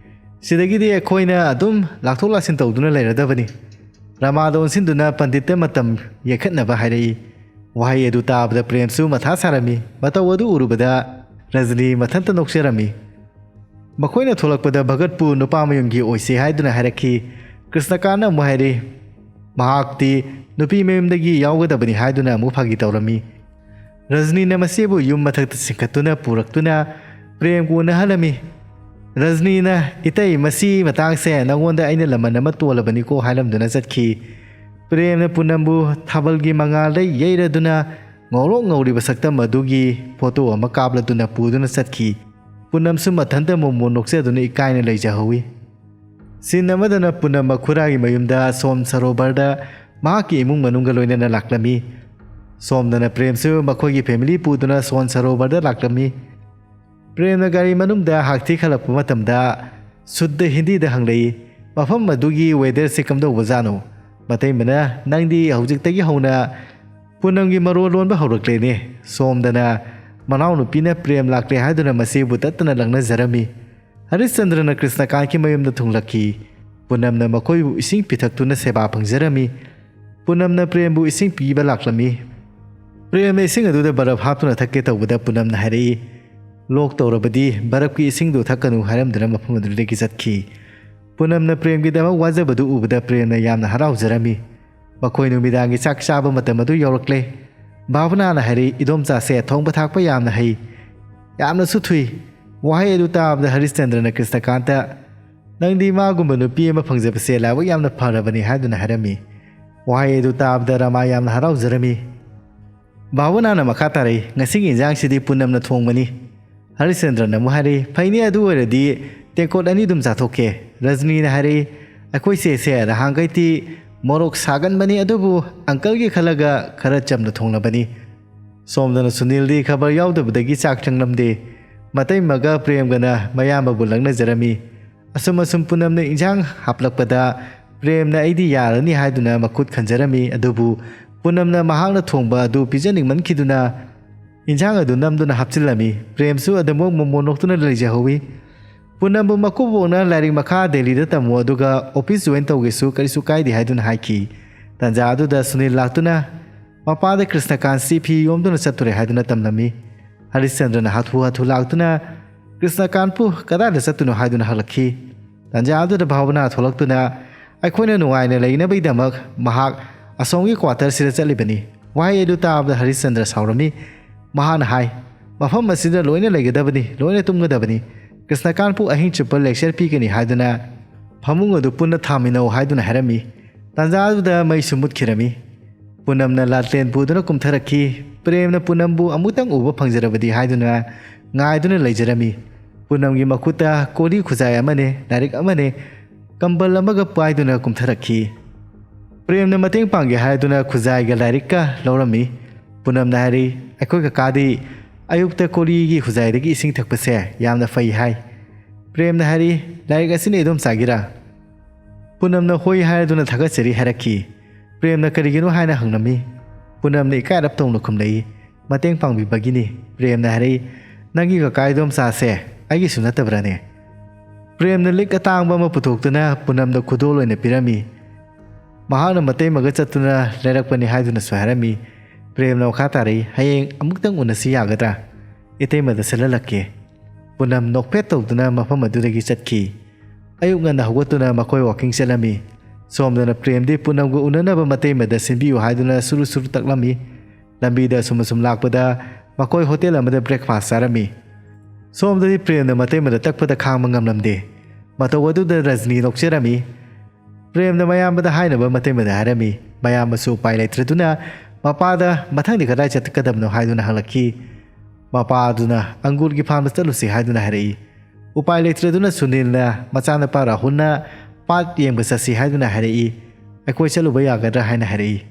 ꯁꯤꯗꯒꯤꯗꯤ ꯑꯩꯈꯣꯏꯅ ꯑꯗꯨꯝ ꯂꯥꯛꯊꯣꯛ ꯂꯥꯛꯁꯤꯟ ꯇꯧꯗꯨꯅ ꯂꯩꯔꯗꯕꯅꯤ꯫" ꯔꯃꯥꯗ ꯑꯣꯟꯁꯤꯟꯗꯨꯅ ꯄꯟꯗꯤꯠꯇ ꯃꯇꯝ ꯌꯩꯈꯠꯅꯕ ꯍꯥꯏꯔꯛꯏ꯫ ꯋꯥꯍꯩ ꯑꯗꯨ ꯇꯥꯕꯗ ꯄ꯭ꯔꯦꯝꯁꯨ ꯃꯊꯥ ꯁꯥꯔꯝꯃꯤ꯫ ꯃꯇꯧ ꯑꯗꯨ ꯎꯔꯨꯕꯗ ꯔꯖꯅꯤ ꯃꯊꯟꯇ ꯅꯣꯛꯆꯔꯝꯃꯤ꯫ ꯃꯈꯣꯏꯅ ꯊꯣꯛꯂꯛꯄꯗ ꯚꯒꯠꯄꯨ ꯅꯨꯄꯥ ꯃꯌꯨꯝꯒꯤ ꯑꯣꯏꯁꯦ ꯍꯥꯏꯗꯨꯅ ꯍꯥꯏꯔꯛꯈꯤ꯫ ꯀ꯭ꯔꯤꯁꯅꯀꯥꯟꯅ ꯑꯃꯨꯛ ꯍꯥꯏꯔꯤ, ꯃꯍꯥꯛꯇꯤ ꯅꯨꯄꯤ ꯃꯌꯨꯝꯗꯒꯤ ꯌꯥꯎꯒꯗꯕꯅꯤ ꯍꯥꯏꯗꯨꯅ ꯑꯃꯨꯛ ꯐꯥꯒꯤ ꯇꯧꯔꯝꯃꯤ꯫ ꯔꯖꯅꯤꯅ ꯃꯆꯦꯕꯨ ꯌꯨꯝ ꯃꯊꯛꯇ ꯆꯤꯡꯈꯠꯇꯨꯅ ꯄꯨꯔꯛꯇꯨꯅ ꯄ꯭ꯔꯦꯝꯒ ꯎꯅꯍꯜꯂꯝꯃꯤ꯫ ꯔꯖꯅꯤꯅ, "ꯏꯇꯩ, ꯃꯁꯤ ꯃꯇꯥꯡꯁꯦ ꯅꯉꯣꯟꯗ ꯑꯩꯅ ꯂꯃꯟ ꯑꯃ ꯇꯣꯜꯂꯕꯅꯤꯀꯣ" ꯍꯥꯏꯔꯝꯗꯨꯅ ꯆꯠꯈꯤ꯫ ꯄ꯭ꯔꯦꯝꯅ ꯄꯨꯅꯝꯕꯨ ꯊꯥꯕꯜꯒꯤ ꯃꯉꯥꯜꯗ ꯌꯩꯔꯗꯨꯅ ꯉꯧꯔꯣꯛ ꯉꯧꯔꯤꯕ ꯁꯛꯇꯝ ꯑꯗꯨꯒꯤ ꯐꯣꯇꯣ ꯑꯃ ꯀꯥꯞꯂꯗꯨꯅ ꯄꯨꯗꯨꯅ ꯆꯠꯈꯤ꯫ ꯄꯨꯅꯝꯁꯨ ꯃꯊꯟꯇ ꯃꯣꯃꯣꯟ ꯅꯣꯛꯆꯗꯨꯅ ꯏꯀꯥꯏꯅ ꯂꯩꯖꯍꯧꯋꯤ꯫ ꯁꯤꯟ ꯑꯃꯗꯅ ꯄꯨꯅꯝ ꯃꯈꯨꯔꯥꯒꯤ ꯃꯌꯨꯝꯗ ꯁꯣꯝ ꯁꯔꯣꯕꯔꯗ ꯃꯍꯥꯛꯀꯤ ꯏꯃꯨꯡ ꯃꯅꯨꯡꯒ ꯂꯣꯏꯅꯅ ꯂꯥꯛꯂꯝꯃꯤ꯫ ꯁꯣꯝꯗꯅ ꯄ꯭ꯔꯦꯝꯁꯨ ꯃꯈꯣꯏꯒꯤ ꯐꯦꯃꯤꯂꯤ ꯄꯨꯗꯨꯅ ꯁꯣꯝ ꯁꯔꯣꯕꯔꯗ ꯂꯥꯛꯂꯝꯃꯤ꯫ ꯄ꯭ꯔꯦꯝꯅ ꯒꯥꯔꯤ ꯃꯅꯨꯡꯗ ꯍꯥꯛꯊꯤ ꯈꯜꯂꯛꯄ ꯃꯇꯝꯗ ꯁꯨꯗ꯭ꯗ ꯍꯤꯟꯗꯤꯗ ꯍꯪꯂꯛꯏ, "ꯃꯐꯝ ꯑꯗꯨꯒꯤ ꯋꯦꯗꯔꯁꯤ ꯀꯝꯗꯧꯕꯖꯥꯠꯅꯣ?" ꯃꯇꯩꯃꯅ, "ꯅꯪꯗꯤ ꯍꯧꯖꯤꯛꯇꯒꯤ ꯍꯧꯅ ꯄꯨꯅꯝꯒꯤ ꯃꯔꯣꯜ ꯂꯣꯟꯕ ꯍꯧꯔꯛꯂꯦꯅꯦ꯫" ꯁꯣꯝꯗꯅ ꯃꯅꯥꯎꯅꯨꯄꯤꯅ ꯄ꯭ꯔꯦꯝ ꯂꯥꯛꯂꯦ ꯍꯥꯏꯗꯨꯅ ꯃꯆꯦꯕꯨ ꯇꯠꯇꯅ ꯂꯛꯅꯖꯔꯝꯃꯤ꯫ ꯍꯔꯤꯁꯆꯟꯗ꯭ꯔꯅ ꯀ꯭ꯔꯤꯁꯅꯀꯥꯟꯀꯤ ꯃꯌꯨꯝꯗ ꯊꯨꯡꯂꯛꯈꯤ꯫ ꯄꯨꯅꯝꯅ ꯃꯈꯣꯏꯕꯨ ꯏꯁꯤꯡ ꯄꯤꯊꯛꯇꯨꯅ ꯁꯦꯕꯥ ꯐꯪꯖꯔꯝꯃꯤ꯫ ꯄꯨꯅꯝꯅ ꯄ꯭ꯔꯦꯝꯕꯨ ꯏꯁꯤꯡ ꯄꯤꯕ ꯂꯥꯛꯂꯝꯃꯤ꯫ ꯄ꯭ꯔꯦꯝꯅ ꯏꯁꯤꯡ ꯑꯗꯨꯗ ꯕꯔꯞ ꯍꯥꯞꯇꯨꯅ ꯊꯛꯀꯦ ꯇꯧꯕꯗ ꯄꯨꯅꯝꯅ ꯍꯥꯏꯔꯛꯏ, "ꯂꯣꯛ ꯇꯧꯔꯕꯗꯤ ꯕꯔꯞꯀꯤ ꯏꯁꯤꯡꯗꯨ ꯊꯛꯀꯅꯨ" ꯍꯥꯏꯔꯝꯗꯨꯅ ꯃꯐꯝ ꯑꯗꯨꯗꯒꯤ ꯆꯠꯈꯤ꯫ ꯄꯨꯅꯝꯅ ꯄ꯭ꯔꯦꯝꯒꯤꯗꯃꯛ ꯋꯥꯖꯕꯗꯨ ꯎꯕꯗ ꯄ꯭ꯔꯦꯝꯅ ꯌꯥꯝꯅ ꯍꯔꯥꯎꯖꯔꯝꯃꯤ꯫ ꯃꯈꯣꯏ ꯅꯨꯃꯤꯗꯥꯡꯒꯤ ꯆꯥꯛ ꯆꯥꯕ ꯃꯇꯝ ꯑꯗꯨ ꯌꯧꯔꯛꯂꯦ꯫ ꯚꯥꯕꯅꯥꯅ ꯍꯥꯏꯔꯛꯏ, "ꯏꯗꯣꯝꯆꯥꯁꯦ ꯊꯣꯡꯕ ꯊꯥꯛꯄ ꯌꯥꯝꯅ ꯍꯩ, ꯌꯥꯝꯅꯁꯨ ꯊꯨꯏ꯫" ꯋꯥꯍꯩ ꯑꯗꯨ ꯇꯥꯕꯗ ꯍꯔꯤꯁꯆꯟꯗ꯭ꯔꯅ ꯀ꯭ꯔꯤꯁꯅꯀꯥꯟꯇ, "ꯅꯪꯗꯤ ꯃꯥꯒꯨꯝꯕ ꯅꯨꯄꯤ ꯑꯃ ꯐꯪꯖꯕꯁꯦ ꯂꯥꯏꯕꯛ ꯌꯥꯝꯅ ꯐꯔꯕꯅꯤ" ꯍꯥꯏꯗꯨꯅ ꯍꯥꯏꯔꯝꯃꯤ꯫ ꯋꯥꯍꯩ ꯑꯗꯨ ꯇꯥꯕꯗ ꯔꯃꯥ ꯌꯥꯝꯅ ꯍꯔꯥꯎꯖꯔꯝꯃꯤ꯫ ꯚꯥꯕꯅꯥꯅ ꯃꯈꯥ ꯇꯥꯔꯛꯏ, "ꯉꯁꯤꯒꯤ ꯏꯟꯖꯥꯡꯁꯤꯗꯤ ꯄꯨꯅꯝꯅ ꯊꯣꯡꯕꯅꯤ꯫" ꯍꯔꯤꯆꯟꯗ꯭ꯔꯅ ꯑꯃꯨꯛ ꯍꯥꯏꯔꯛꯏ, "ꯐꯩꯅꯦ, ꯑꯗꯨ ꯑꯣꯏꯔꯗꯤ ꯇꯦꯡꯀꯣꯠ ꯑꯅꯤ ꯑꯗꯨꯝ ꯆꯥꯊꯣꯛꯀꯦ꯫" ꯔꯖꯅꯤꯅ ꯍꯥꯏꯔꯛꯏ, "ꯑꯩꯈꯣꯏ ꯆꯦꯁꯦ ꯅꯍꯥꯟꯈꯩꯗꯤ ꯃꯣꯔꯣꯛ ꯁꯥꯒꯟꯕꯅꯤ, ꯑꯗꯨꯕꯨ ꯑꯪꯀꯜꯒꯤ ꯈꯜꯂꯒ ꯈꯔ ꯆꯝꯅ ꯊꯣꯡꯂꯕꯅꯤ꯫" ꯁꯣꯝꯗꯅ ꯁꯨꯅꯤꯜꯗꯤ ꯈꯕꯔ ꯌꯥꯎꯗꯕꯗꯒꯤ ꯆꯥꯛ ꯆꯪꯂꯝꯗꯦ꯫ ꯃꯇꯩꯃꯒ ꯄ꯭ꯔꯦꯝꯒꯅ ꯃꯌꯥꯝꯕꯕꯨ ꯂꯛꯅꯖꯔꯝꯃꯤ꯫ ꯑꯁꯨꯝ ꯑꯁꯨꯝ ꯄꯨꯅꯝꯅ ꯏꯟꯖꯥꯡ ꯍꯥꯞꯂꯛꯄꯗ ꯄ꯭ꯔꯦꯝꯅ "ꯑꯩꯗꯤ ꯌꯥꯔꯅꯤ" ꯍꯥꯏꯗꯨꯅ ꯃꯈꯨꯠ ꯈꯟꯖꯔꯝꯃꯤ꯫ ꯑꯗꯨꯕꯨ ꯄꯨꯅꯝꯅ ꯃꯍꯥꯛꯅ ꯊꯣꯡꯕ ꯑꯗꯨ ꯄꯤꯖꯅꯤꯡꯃꯟꯈꯤꯗꯨꯅ ꯏꯟꯖꯥꯡ ꯑꯗꯨ ꯅꯝꯗꯨꯅ ꯍꯥꯞꯆꯤꯜꯂꯝꯃꯤ꯫ ꯄ꯭ꯔꯦꯝꯁꯨ ꯑꯗꯨꯃꯛ ꯃꯣꯃꯣꯟ ꯅꯣꯛꯇꯨꯅ ꯂꯩꯖꯍꯧꯋꯤ꯫ ꯄꯨꯅꯝꯕꯨ ꯃꯀꯨꯕꯣꯛꯅ "ꯂꯥꯏꯔꯤꯛ ꯃꯈꯥ ꯗꯦꯜꯂꯤꯗ ꯇꯝꯃꯨ, ꯑꯗꯨꯒ ꯑꯣꯐꯤꯁ ꯖꯣꯏꯟ ꯇꯧꯒꯦꯁꯨ ꯀꯔꯤꯁꯨ ꯀꯥꯏꯗꯦ" ꯍꯥꯏꯗꯨꯅ ꯍꯥꯏꯈꯤ꯫ ꯇꯥꯟꯖꯥ ꯑꯗꯨꯗ ꯁꯨꯅꯤꯜ ꯂꯥꯛꯇꯨꯅ, ꯃꯄꯥꯗ ꯀ꯭ꯔꯤꯁꯅꯀꯥꯟꯁꯤ ꯐꯤ ꯌꯣꯝꯗꯨꯅ ꯆꯠꯇꯣꯔꯦ ꯍꯥꯏꯗꯨꯅ ꯇꯝꯂꯝꯃꯤ꯫ ꯍꯔꯤꯆꯟꯗ꯭ꯔꯅ ꯍꯥꯊꯨ ꯍꯥꯊꯨ ꯂꯥꯛꯇꯨꯅ ꯀ꯭ꯔꯤꯁꯅꯀꯥꯟꯄꯨ ꯀꯗꯥꯏꯗ ꯆꯠꯇꯣꯏꯅꯣ ꯍꯥꯏꯗꯨꯅ ꯍꯪꯂꯛꯈꯤ꯫ ꯇꯥꯟꯖꯥ ꯑꯗꯨꯗ ꯚꯥꯕꯅꯥ ꯊꯣꯛꯂꯛꯇꯨꯅ, "ꯑꯩꯈꯣꯏꯅ ꯅꯨꯡꯉꯥꯏꯅ ꯂꯩꯅꯕꯒꯤꯗꯃꯛ ꯃꯍꯥꯛ ꯑꯁꯣꯝꯒꯤ ꯀ꯭ꯋꯥꯇꯔꯁꯤꯗ ꯆꯠꯂꯤꯕꯅꯤ꯫" ꯋꯥꯍꯩ ꯑꯗꯨ ꯇꯥꯕꯗ ꯍꯔꯤꯆꯟꯗ꯭ꯔ ꯁꯥꯎꯔꯝꯃꯤ꯫ ꯃꯍꯥꯛꯅ ꯍꯥꯏ, "ꯃꯐꯝ ꯑꯁꯤꯗ ꯂꯣꯏꯅ ꯂꯩꯒꯗꯕꯅꯤ, ꯂꯣꯏꯅ ꯇꯨꯝꯒꯗꯕꯅꯤ꯫ ꯀ꯭ꯔꯤꯁꯅꯀꯥꯟꯄꯨ ꯑꯍꯤꯡ ꯆꯨꯞꯄ lecture ꯄꯤꯒꯅꯤ ꯍꯥꯏꯗꯨꯅ ꯐꯃꯨꯡ ꯑꯗꯨ ꯄꯨꯟꯅ ꯊꯥꯃꯤꯟꯅꯧ" ꯍꯥꯏꯗꯨꯅ ꯍꯥꯏꯔꯝꯃꯤ꯫ ꯇꯥꯟꯖꯥ ꯑꯗꯨꯗ ꯃꯩꯁꯨ ꯃꯨꯠꯈꯤꯔꯝꯃꯤ꯫ ꯄꯨꯅꯝꯅ ꯂꯥꯇꯦꯟ ꯄꯨꯗꯨꯅ ꯀꯨꯝꯊꯔꯛꯈꯤ꯫ ꯄ꯭ꯔꯦꯝꯅ ꯄꯨꯅꯝꯕꯨ ꯑꯃꯨꯛꯇꯪ ꯎꯕ ꯐꯪꯖꯔꯕꯗꯤ ꯍꯥꯏꯗꯨꯅ ꯉꯥꯏꯗꯨꯅ ꯂꯩꯖꯔꯝꯃꯤ꯫ ꯄꯨꯅꯝꯒꯤ ꯃꯈꯨꯠꯇ ꯀꯣꯔꯤ ꯈꯨꯖꯥꯏ ꯑꯃꯅꯦ, ꯂꯥꯏꯔꯤꯛ ꯑꯃꯅꯦ, ꯀꯝꯕꯜ ꯑꯃꯒ ꯄꯥꯏꯗꯨꯅ ꯀꯨꯝꯊꯔꯛꯈꯤ꯫ ꯄ꯭ꯔꯦꯝꯅ ꯃꯇꯦꯡ ꯄꯥꯡꯒꯦ ꯍꯥꯏꯗꯨꯅ ꯈꯨꯖꯥꯏꯒ ꯂꯥꯏꯔꯤꯛꯀ ꯂꯧꯔꯝꯃꯤ꯫ ꯄꯨꯅꯝꯅ ꯍꯥꯏꯔꯤ, "ꯑꯩꯈꯣꯏ ꯀꯀꯥꯗꯤ ꯑꯌꯨꯛꯇ ꯀꯣꯔꯤꯒꯤ ꯈꯨꯖꯥꯏꯗꯒꯤ ꯏꯁꯤꯡ ꯊꯛꯄꯁꯦ ꯌꯥꯝꯅ ꯐꯩ" ꯍꯥꯏ꯫ ꯄ꯭ꯔꯦꯝꯅ ꯍꯥꯏꯔꯤ, "ꯂꯥꯏꯔꯤꯛ ꯑꯁꯤꯅ ꯏꯗꯣꯝꯆꯥꯒꯤꯔꯥ?" ꯄꯨꯅꯝꯅ "ꯍꯣꯏ" ꯍꯥꯏꯗꯨꯅ ꯊꯥꯒꯠꯆꯔꯤ ꯍꯥꯏꯔꯛꯈꯤ꯫ ꯄ꯭ꯔꯦꯝꯅ "ꯀꯔꯤꯒꯤꯅꯣ?" ꯍꯥꯏꯅ ꯍꯪꯂꯝꯃꯤ꯫ ꯄꯨꯅꯝꯅ ꯏꯀꯥꯏꯔꯞ ꯇꯧꯅ ꯈꯨꯝꯂꯛꯏ, "ꯃꯇꯦꯡ ꯄꯥꯡꯕꯤꯕꯒꯤꯅꯤ꯫" ꯄ꯭ꯔꯦꯝꯅ ꯍꯥꯏꯔꯛꯏ, "ꯅꯪꯒꯤ ꯀꯀꯥ ꯏꯗꯣꯝꯆꯥꯁꯦ ꯑꯩꯒꯤꯁꯨ ꯅꯠꯇꯕ꯭ꯔꯥꯅꯦ?" ꯄ꯭ꯔꯦꯝꯅ ꯂꯤꯛ ꯑꯇꯥꯡꯕ ꯑꯃ ꯄꯨꯊꯣꯛꯇꯨꯅ ꯄꯨꯅꯝꯗ ꯈꯨꯗꯣꯜ ꯑꯣꯏꯅ ꯄꯤꯔꯝꯃꯤ꯫ ꯃꯍꯥꯛꯅ ꯃꯇꯩꯃꯒ ꯆꯠꯇꯨꯅ ꯂꯩꯔꯛꯄꯅꯤ ꯍꯥꯏꯗꯨꯅꯁꯨ ꯍꯥꯏꯔꯝꯃꯤ꯫ ꯄ꯭ꯔꯦꯝꯅ ꯃꯈꯥ ꯇꯥꯔꯛꯏ, "ꯍꯌꯦꯡ ꯑꯃꯨꯛꯇꯪ ꯎꯅꯁꯤ ꯌꯥꯒꯗ꯭ꯔꯥ? ꯏꯇꯩꯃꯗ ꯁꯤꯜꯍꯜꯂꯛꯀꯦ꯫" ꯄꯨꯅꯝ ꯅꯣꯛꯐꯦꯠ ꯇꯧꯗꯨꯅ ꯃꯐꯝ ꯑꯗꯨꯗꯒꯤ ꯆꯠꯈꯤ꯫ ꯑꯌꯨꯛ ꯉꯟꯅ ꯍꯧꯒꯠꯇꯨꯅ ꯃꯈꯣꯏ walking ꯆꯠꯂꯝꯃꯤ꯫ ꯁꯣꯝꯗꯅ ꯄ꯭ꯔꯦꯝꯗꯤ ꯄꯨꯅꯝꯒ ꯎꯅꯅꯕ ꯃꯇꯩꯃꯗ ꯁꯤꯟꯕꯤꯌꯨ ꯍꯥꯏꯗꯨꯅ ꯁꯨꯔꯨ ꯁꯨꯔꯨ ꯇꯛꯂꯝꯃꯤ꯫ ꯂꯝꯕꯤꯗ ꯑꯁꯨꯝ ꯑꯁꯨꯝ ꯂꯥꯛꯄꯗ ꯃꯈꯣꯏ ꯍꯣꯇꯦꯜ ꯑꯃꯗ breakfast ꯆꯥꯔꯝꯃꯤ꯫ ꯁꯣꯝꯗꯗꯤ ꯄ꯭ꯔꯦꯝꯅ ꯃꯇꯩꯃꯗ ꯇꯛꯄꯗ ꯈꯥꯡꯕ ꯉꯝꯂꯝꯗꯦ꯫ ꯃꯇꯧ ꯑꯗꯨꯗ ꯔꯖꯅꯤ ꯅꯣꯛꯆꯔꯝꯃꯤ꯫ ꯄ꯭ꯔꯦꯝꯅ ꯃꯌꯥꯝꯕꯗ ꯍꯥꯏꯅꯕ ꯃꯇꯩꯃꯗ ꯍꯥꯏꯔꯝꯃꯤ꯫ ꯃꯌꯥꯝꯕꯁꯨ ꯎꯄꯥꯏ ꯂꯩꯇ꯭ꯔꯗꯨꯅ ꯃꯄꯥꯗ ꯃꯊꯪꯗꯤ ꯀꯗꯥꯏ ꯆꯠꯀꯗꯕꯅꯣ ꯍꯥꯏꯗꯨꯅ ꯍꯪꯂꯛꯈꯤ꯫ ꯃꯄꯥ ꯑꯗꯨꯅ "ꯑꯪꯒꯨꯔꯒꯤ farmꯗ ꯆꯠꯂꯨꯁꯤ" ꯍꯥꯏꯗꯨꯅ ꯍꯥꯏꯔꯛꯏ꯫ ꯎꯄꯥꯏ ꯂꯩꯇ꯭ꯔꯗꯨꯅ ꯁꯨꯅꯤꯜꯅ ꯃꯆꯥꯅꯨꯄꯥ ꯔꯥꯍꯨꯜꯅ ꯄꯥꯠ ꯌꯦꯡꯕ ꯆꯠꯁꯤ ꯍꯥꯏꯗꯨꯅ ꯍꯥꯏꯔꯛꯏ꯫ "ꯑꯩꯈꯣꯏ ꯆꯠꯂꯨꯕ ꯌꯥꯒꯗ꯭ꯔꯥ?" ꯍꯥꯏꯅ ꯍꯥꯏꯔꯛꯏ꯫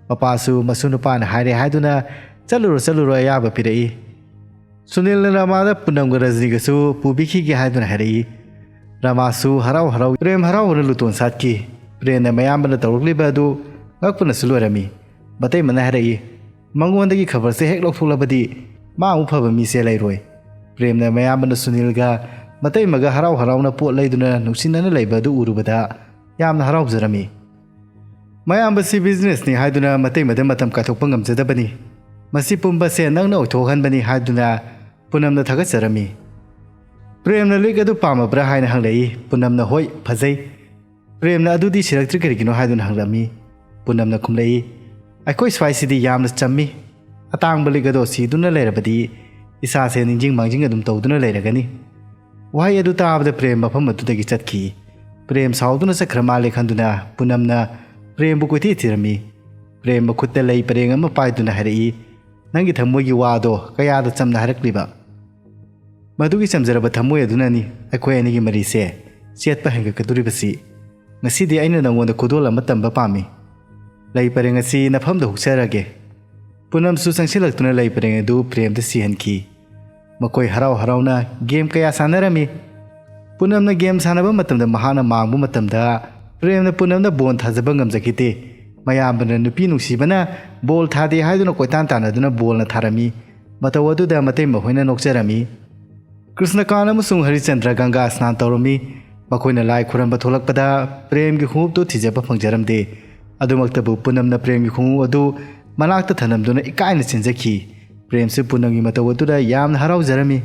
ꯃꯄꯥꯁꯨ ꯃꯁꯨ ꯅꯨꯄꯥꯅ ꯍꯥꯏꯔꯦ ꯍꯥꯏꯗꯨꯅ "ꯆꯠꯂꯨꯔꯣ, ꯆꯠꯂꯨꯔꯣ" ꯑꯌꯥꯕ ꯄꯤꯔꯛꯏ꯫ ꯁꯨꯅꯤꯜꯅ ꯔꯃꯥꯗ ꯄꯨꯅꯝꯒ ꯔꯖꯅꯤꯒꯁꯨ ꯄꯨꯕꯤꯈꯤꯒꯦ ꯍꯥꯏꯗꯨꯅ ꯍꯥꯏꯔꯛꯏ꯫ ꯔꯃꯥꯁꯨ ꯍꯔꯥꯎ ꯍꯔꯥꯎ ꯄ꯭ꯔꯦꯝ ꯍꯔꯥꯎꯕꯅ ꯂꯨꯇꯣꯟ ꯁꯥꯠꯈꯤ꯫ ꯄ꯭ꯔꯦꯝꯅ ꯃꯌꯥꯝꯕꯅ ꯇꯧꯔꯛꯂꯤꯕ ꯑꯗꯨ ꯉꯛꯄꯅꯁꯨ ꯂꯣꯏꯔꯝꯃꯤ꯫ ꯃꯇꯩꯃꯅ ꯍꯥꯏꯔꯛꯏ, "ꯃꯉꯣꯟꯗꯒꯤ ꯈꯕꯔꯁꯦ ꯍꯦꯛ ꯂꯧꯊꯣꯛꯂꯕꯗꯤ ꯃꯥ ꯑꯃꯨꯛ ꯐꯕ ꯃꯤꯁꯦ ꯂꯩꯔꯣꯏ꯫" ꯄ꯭ꯔꯦꯝꯅ ꯃꯌꯥꯝꯕꯅ ꯁꯨꯅꯤꯜꯒ ꯃꯇꯩꯃꯒ ꯍꯔꯥꯎ ꯍꯔꯥꯎꯅ ꯄꯣꯠ ꯂꯩꯗꯨꯅ ꯅꯨꯡꯁꯤꯅꯅ ꯂꯩꯕ ꯑꯗꯨ ꯎꯔꯨꯕꯗ ꯌꯥꯝꯅ ꯍꯔꯥꯎꯖꯔꯝꯃꯤ꯫ "ꯃꯌꯥꯝꯕꯁꯤ ꯕꯤꯖꯤꯅꯦꯁꯅꯤ ꯍꯥꯏꯗꯨꯅ ꯃꯇꯩ ꯃꯗ ꯃꯇꯝ ꯀꯥꯏꯊꯣꯛꯄ ꯉꯝꯖꯗꯕꯅꯤ꯫ ꯃꯁꯤ ꯄꯨꯝꯕꯁꯦ ꯅꯪꯅ ꯑꯣꯏꯊꯣꯛꯍꯟꯕꯅꯤ" ꯍꯥꯏꯗꯨꯅ ꯄꯨꯅꯝꯅ ꯊꯥꯒꯠꯆꯔꯝꯃꯤ꯫ ꯄ꯭ꯔꯦꯝꯅ ꯂꯤꯛ ꯑꯗꯨ ꯄꯥꯝꯃꯕ꯭ꯔꯥ ꯍꯥꯏꯅ ꯍꯪꯂꯛꯏ꯫ ꯄꯨꯅꯝꯅ "ꯍꯣꯏ, ꯐꯖꯩ"꯫ ꯄ꯭ꯔꯦꯝꯅ "ꯑꯗꯨꯗꯤ ꯁꯤꯔꯛꯇ꯭ꯔꯤ ꯀꯔꯤꯒꯤꯅꯣ?" ꯍꯥꯏꯗꯨꯅ ꯍꯪꯂꯝꯃꯤ꯫ ꯄꯨꯅꯝꯅ ꯈꯨꯝꯂꯛꯏ, "ꯑꯩꯈꯣꯏ ꯁ꯭ꯋꯥꯏꯁꯤꯗꯤ ꯌꯥꯝꯅ ꯆꯝꯃꯤ꯫ ꯑꯇꯥꯡꯕ ꯂꯤꯛ ꯑꯗꯣ ꯁꯤꯗꯨꯅ ꯂꯩꯔꯕꯗꯤ ꯏꯁꯥꯁꯦ ꯅꯤꯡꯖꯤꯡ ꯃꯥꯡꯖꯤꯡ ꯑꯗꯨꯝ ꯇꯧꯗꯨꯅ ꯂꯩꯔꯒꯅꯤ"꯫ ꯋꯥꯍꯩ ꯑꯗꯨ ꯇꯥꯕꯗ ꯄ꯭ꯔꯦꯝ ꯃꯐꯝ ꯑꯗꯨꯗꯒꯤ ꯆꯠꯈꯤ꯫ ꯄ꯭ꯔꯦꯝ ꯁꯥꯎꯗꯨꯅ ꯆꯠꯈ꯭ꯔ ꯃꯥꯜꯂꯦ ꯈꯟꯗꯨꯅ ꯄꯨꯅꯝꯅ ꯄ꯭ꯔꯦꯝꯕꯨ ꯀꯣꯏꯊꯤ ꯊꯤꯔꯝꯃꯤ꯫ ꯄ꯭ꯔꯦꯝ ꯃꯈꯨꯠꯇ ꯂꯩ ꯄꯔꯦꯡ ꯑꯃ ꯄꯥꯏꯗꯨꯅ ꯍꯥꯏꯔꯛꯏ, "ꯅꯪꯒꯤ ꯊꯃꯣꯏꯒꯤ ꯋꯥꯗꯣ ꯀꯌꯥꯗ ꯆꯝꯅ ꯍꯥꯏꯔꯛꯂꯤꯕ? ꯃꯗꯨꯒꯤ ꯆꯝꯖꯔꯕ ꯊꯃꯣꯏ ꯑꯗꯨꯅꯅꯤ ꯑꯩꯈꯣꯏ ꯑꯅꯤꯒꯤ ꯃꯔꯤꯁꯦ ꯆꯦꯠꯄ ꯍꯦꯟꯒꯠꯀꯗꯧꯔꯤꯕꯁꯤ꯫ ꯉꯁꯤꯗꯤ ꯑꯩꯅ ꯅꯉꯣꯟꯗ ꯈꯨꯗꯣꯜ ꯑꯃ ꯇꯝꯕ ꯄꯥꯝꯃꯤ꯫ ꯂꯩ ꯄꯔꯦꯡ ꯑꯁꯤ ꯅꯐꯝꯗ ꯍꯨꯛꯆꯔꯒꯦ"꯫ ꯄꯨꯅꯝꯁꯨ ꯆꯪꯁꯤꯜꯂꯛꯇꯨꯅ ꯂꯩ ꯄꯔꯦꯡ ꯑꯗꯨ ꯄ꯭ꯔꯦꯝꯗ ꯁꯤꯍꯟꯈꯤ꯫ ꯃꯈꯣꯏ ꯍꯔꯥꯎ ꯍꯔꯥꯎꯅ ꯒꯦꯝ ꯀꯌꯥ ꯁꯥꯟꯅꯔꯝꯃꯤ꯫ ꯄꯨꯅꯝꯅ ꯒꯦꯝ ꯁꯥꯟꯅꯕ ꯃꯇꯝꯗ ꯃꯍꯥꯛꯅ ꯃꯥꯡꯕ ꯃꯇꯝꯗ ꯄ꯭ꯔꯦꯝꯅ ꯄꯨꯅꯝꯗ ꯕꯣꯟ ꯊꯥꯖꯕ ꯉꯝꯖꯈꯤꯗꯦ꯫ ꯃꯌꯥꯝꯕꯅ ꯅꯨꯄꯤ ꯅꯨꯡꯁꯤꯕꯅ ꯕꯣꯜ ꯊꯥꯗꯦ ꯍꯥꯏꯗꯨꯅ ꯀꯣꯏꯇꯥꯟ ꯇꯥꯟꯅꯗꯨꯅ ꯕꯣꯜꯅ ꯊꯥꯔꯝꯃꯤ꯫ ꯃꯇꯧ ꯑꯗꯨꯗ ꯃꯇꯩ ꯃꯈꯣꯏꯅ ꯅꯣꯛꯆꯔꯝꯃꯤ꯫ ꯀ꯭ꯔꯤꯁꯅꯀꯥꯟ ꯑꯃꯁꯨꯡ ꯍꯔꯤꯆꯟꯗ꯭ꯔ ꯒꯪꯒꯥ ꯁ꯭ꯅꯥꯟ ꯇꯧꯔꯝꯃꯤ꯫ ꯃꯈꯣꯏꯅ ꯂꯥꯏ ꯈꯨꯔꯝꯕ ꯊꯣꯛꯂꯛꯄꯗ ꯄ꯭ꯔꯦꯝꯒꯤ ꯈꯣꯡꯎꯞꯇꯨ ꯊꯤꯖꯕ ꯐꯪꯖꯔꯝꯗꯦ꯫ ꯑꯗꯨꯃꯛꯇꯕꯨ ꯄꯨꯅꯝꯅ ꯄ꯭ꯔꯦꯝꯒꯤ ꯈꯣꯡꯎꯞ ꯑꯗꯨ ꯃꯅꯥꯛꯇ ꯊꯅꯝꯗꯨꯅ ꯏꯀꯥꯏꯅ ꯆꯦꯟꯖꯈꯤ꯫ ꯄ꯭ꯔꯦꯝꯁꯨ ꯄꯨꯅꯝꯒꯤ ꯃꯇꯧ ꯑꯗꯨꯗ ꯌꯥꯝꯅ ꯍꯔꯥꯎꯖꯔꯝꯃꯤ꯫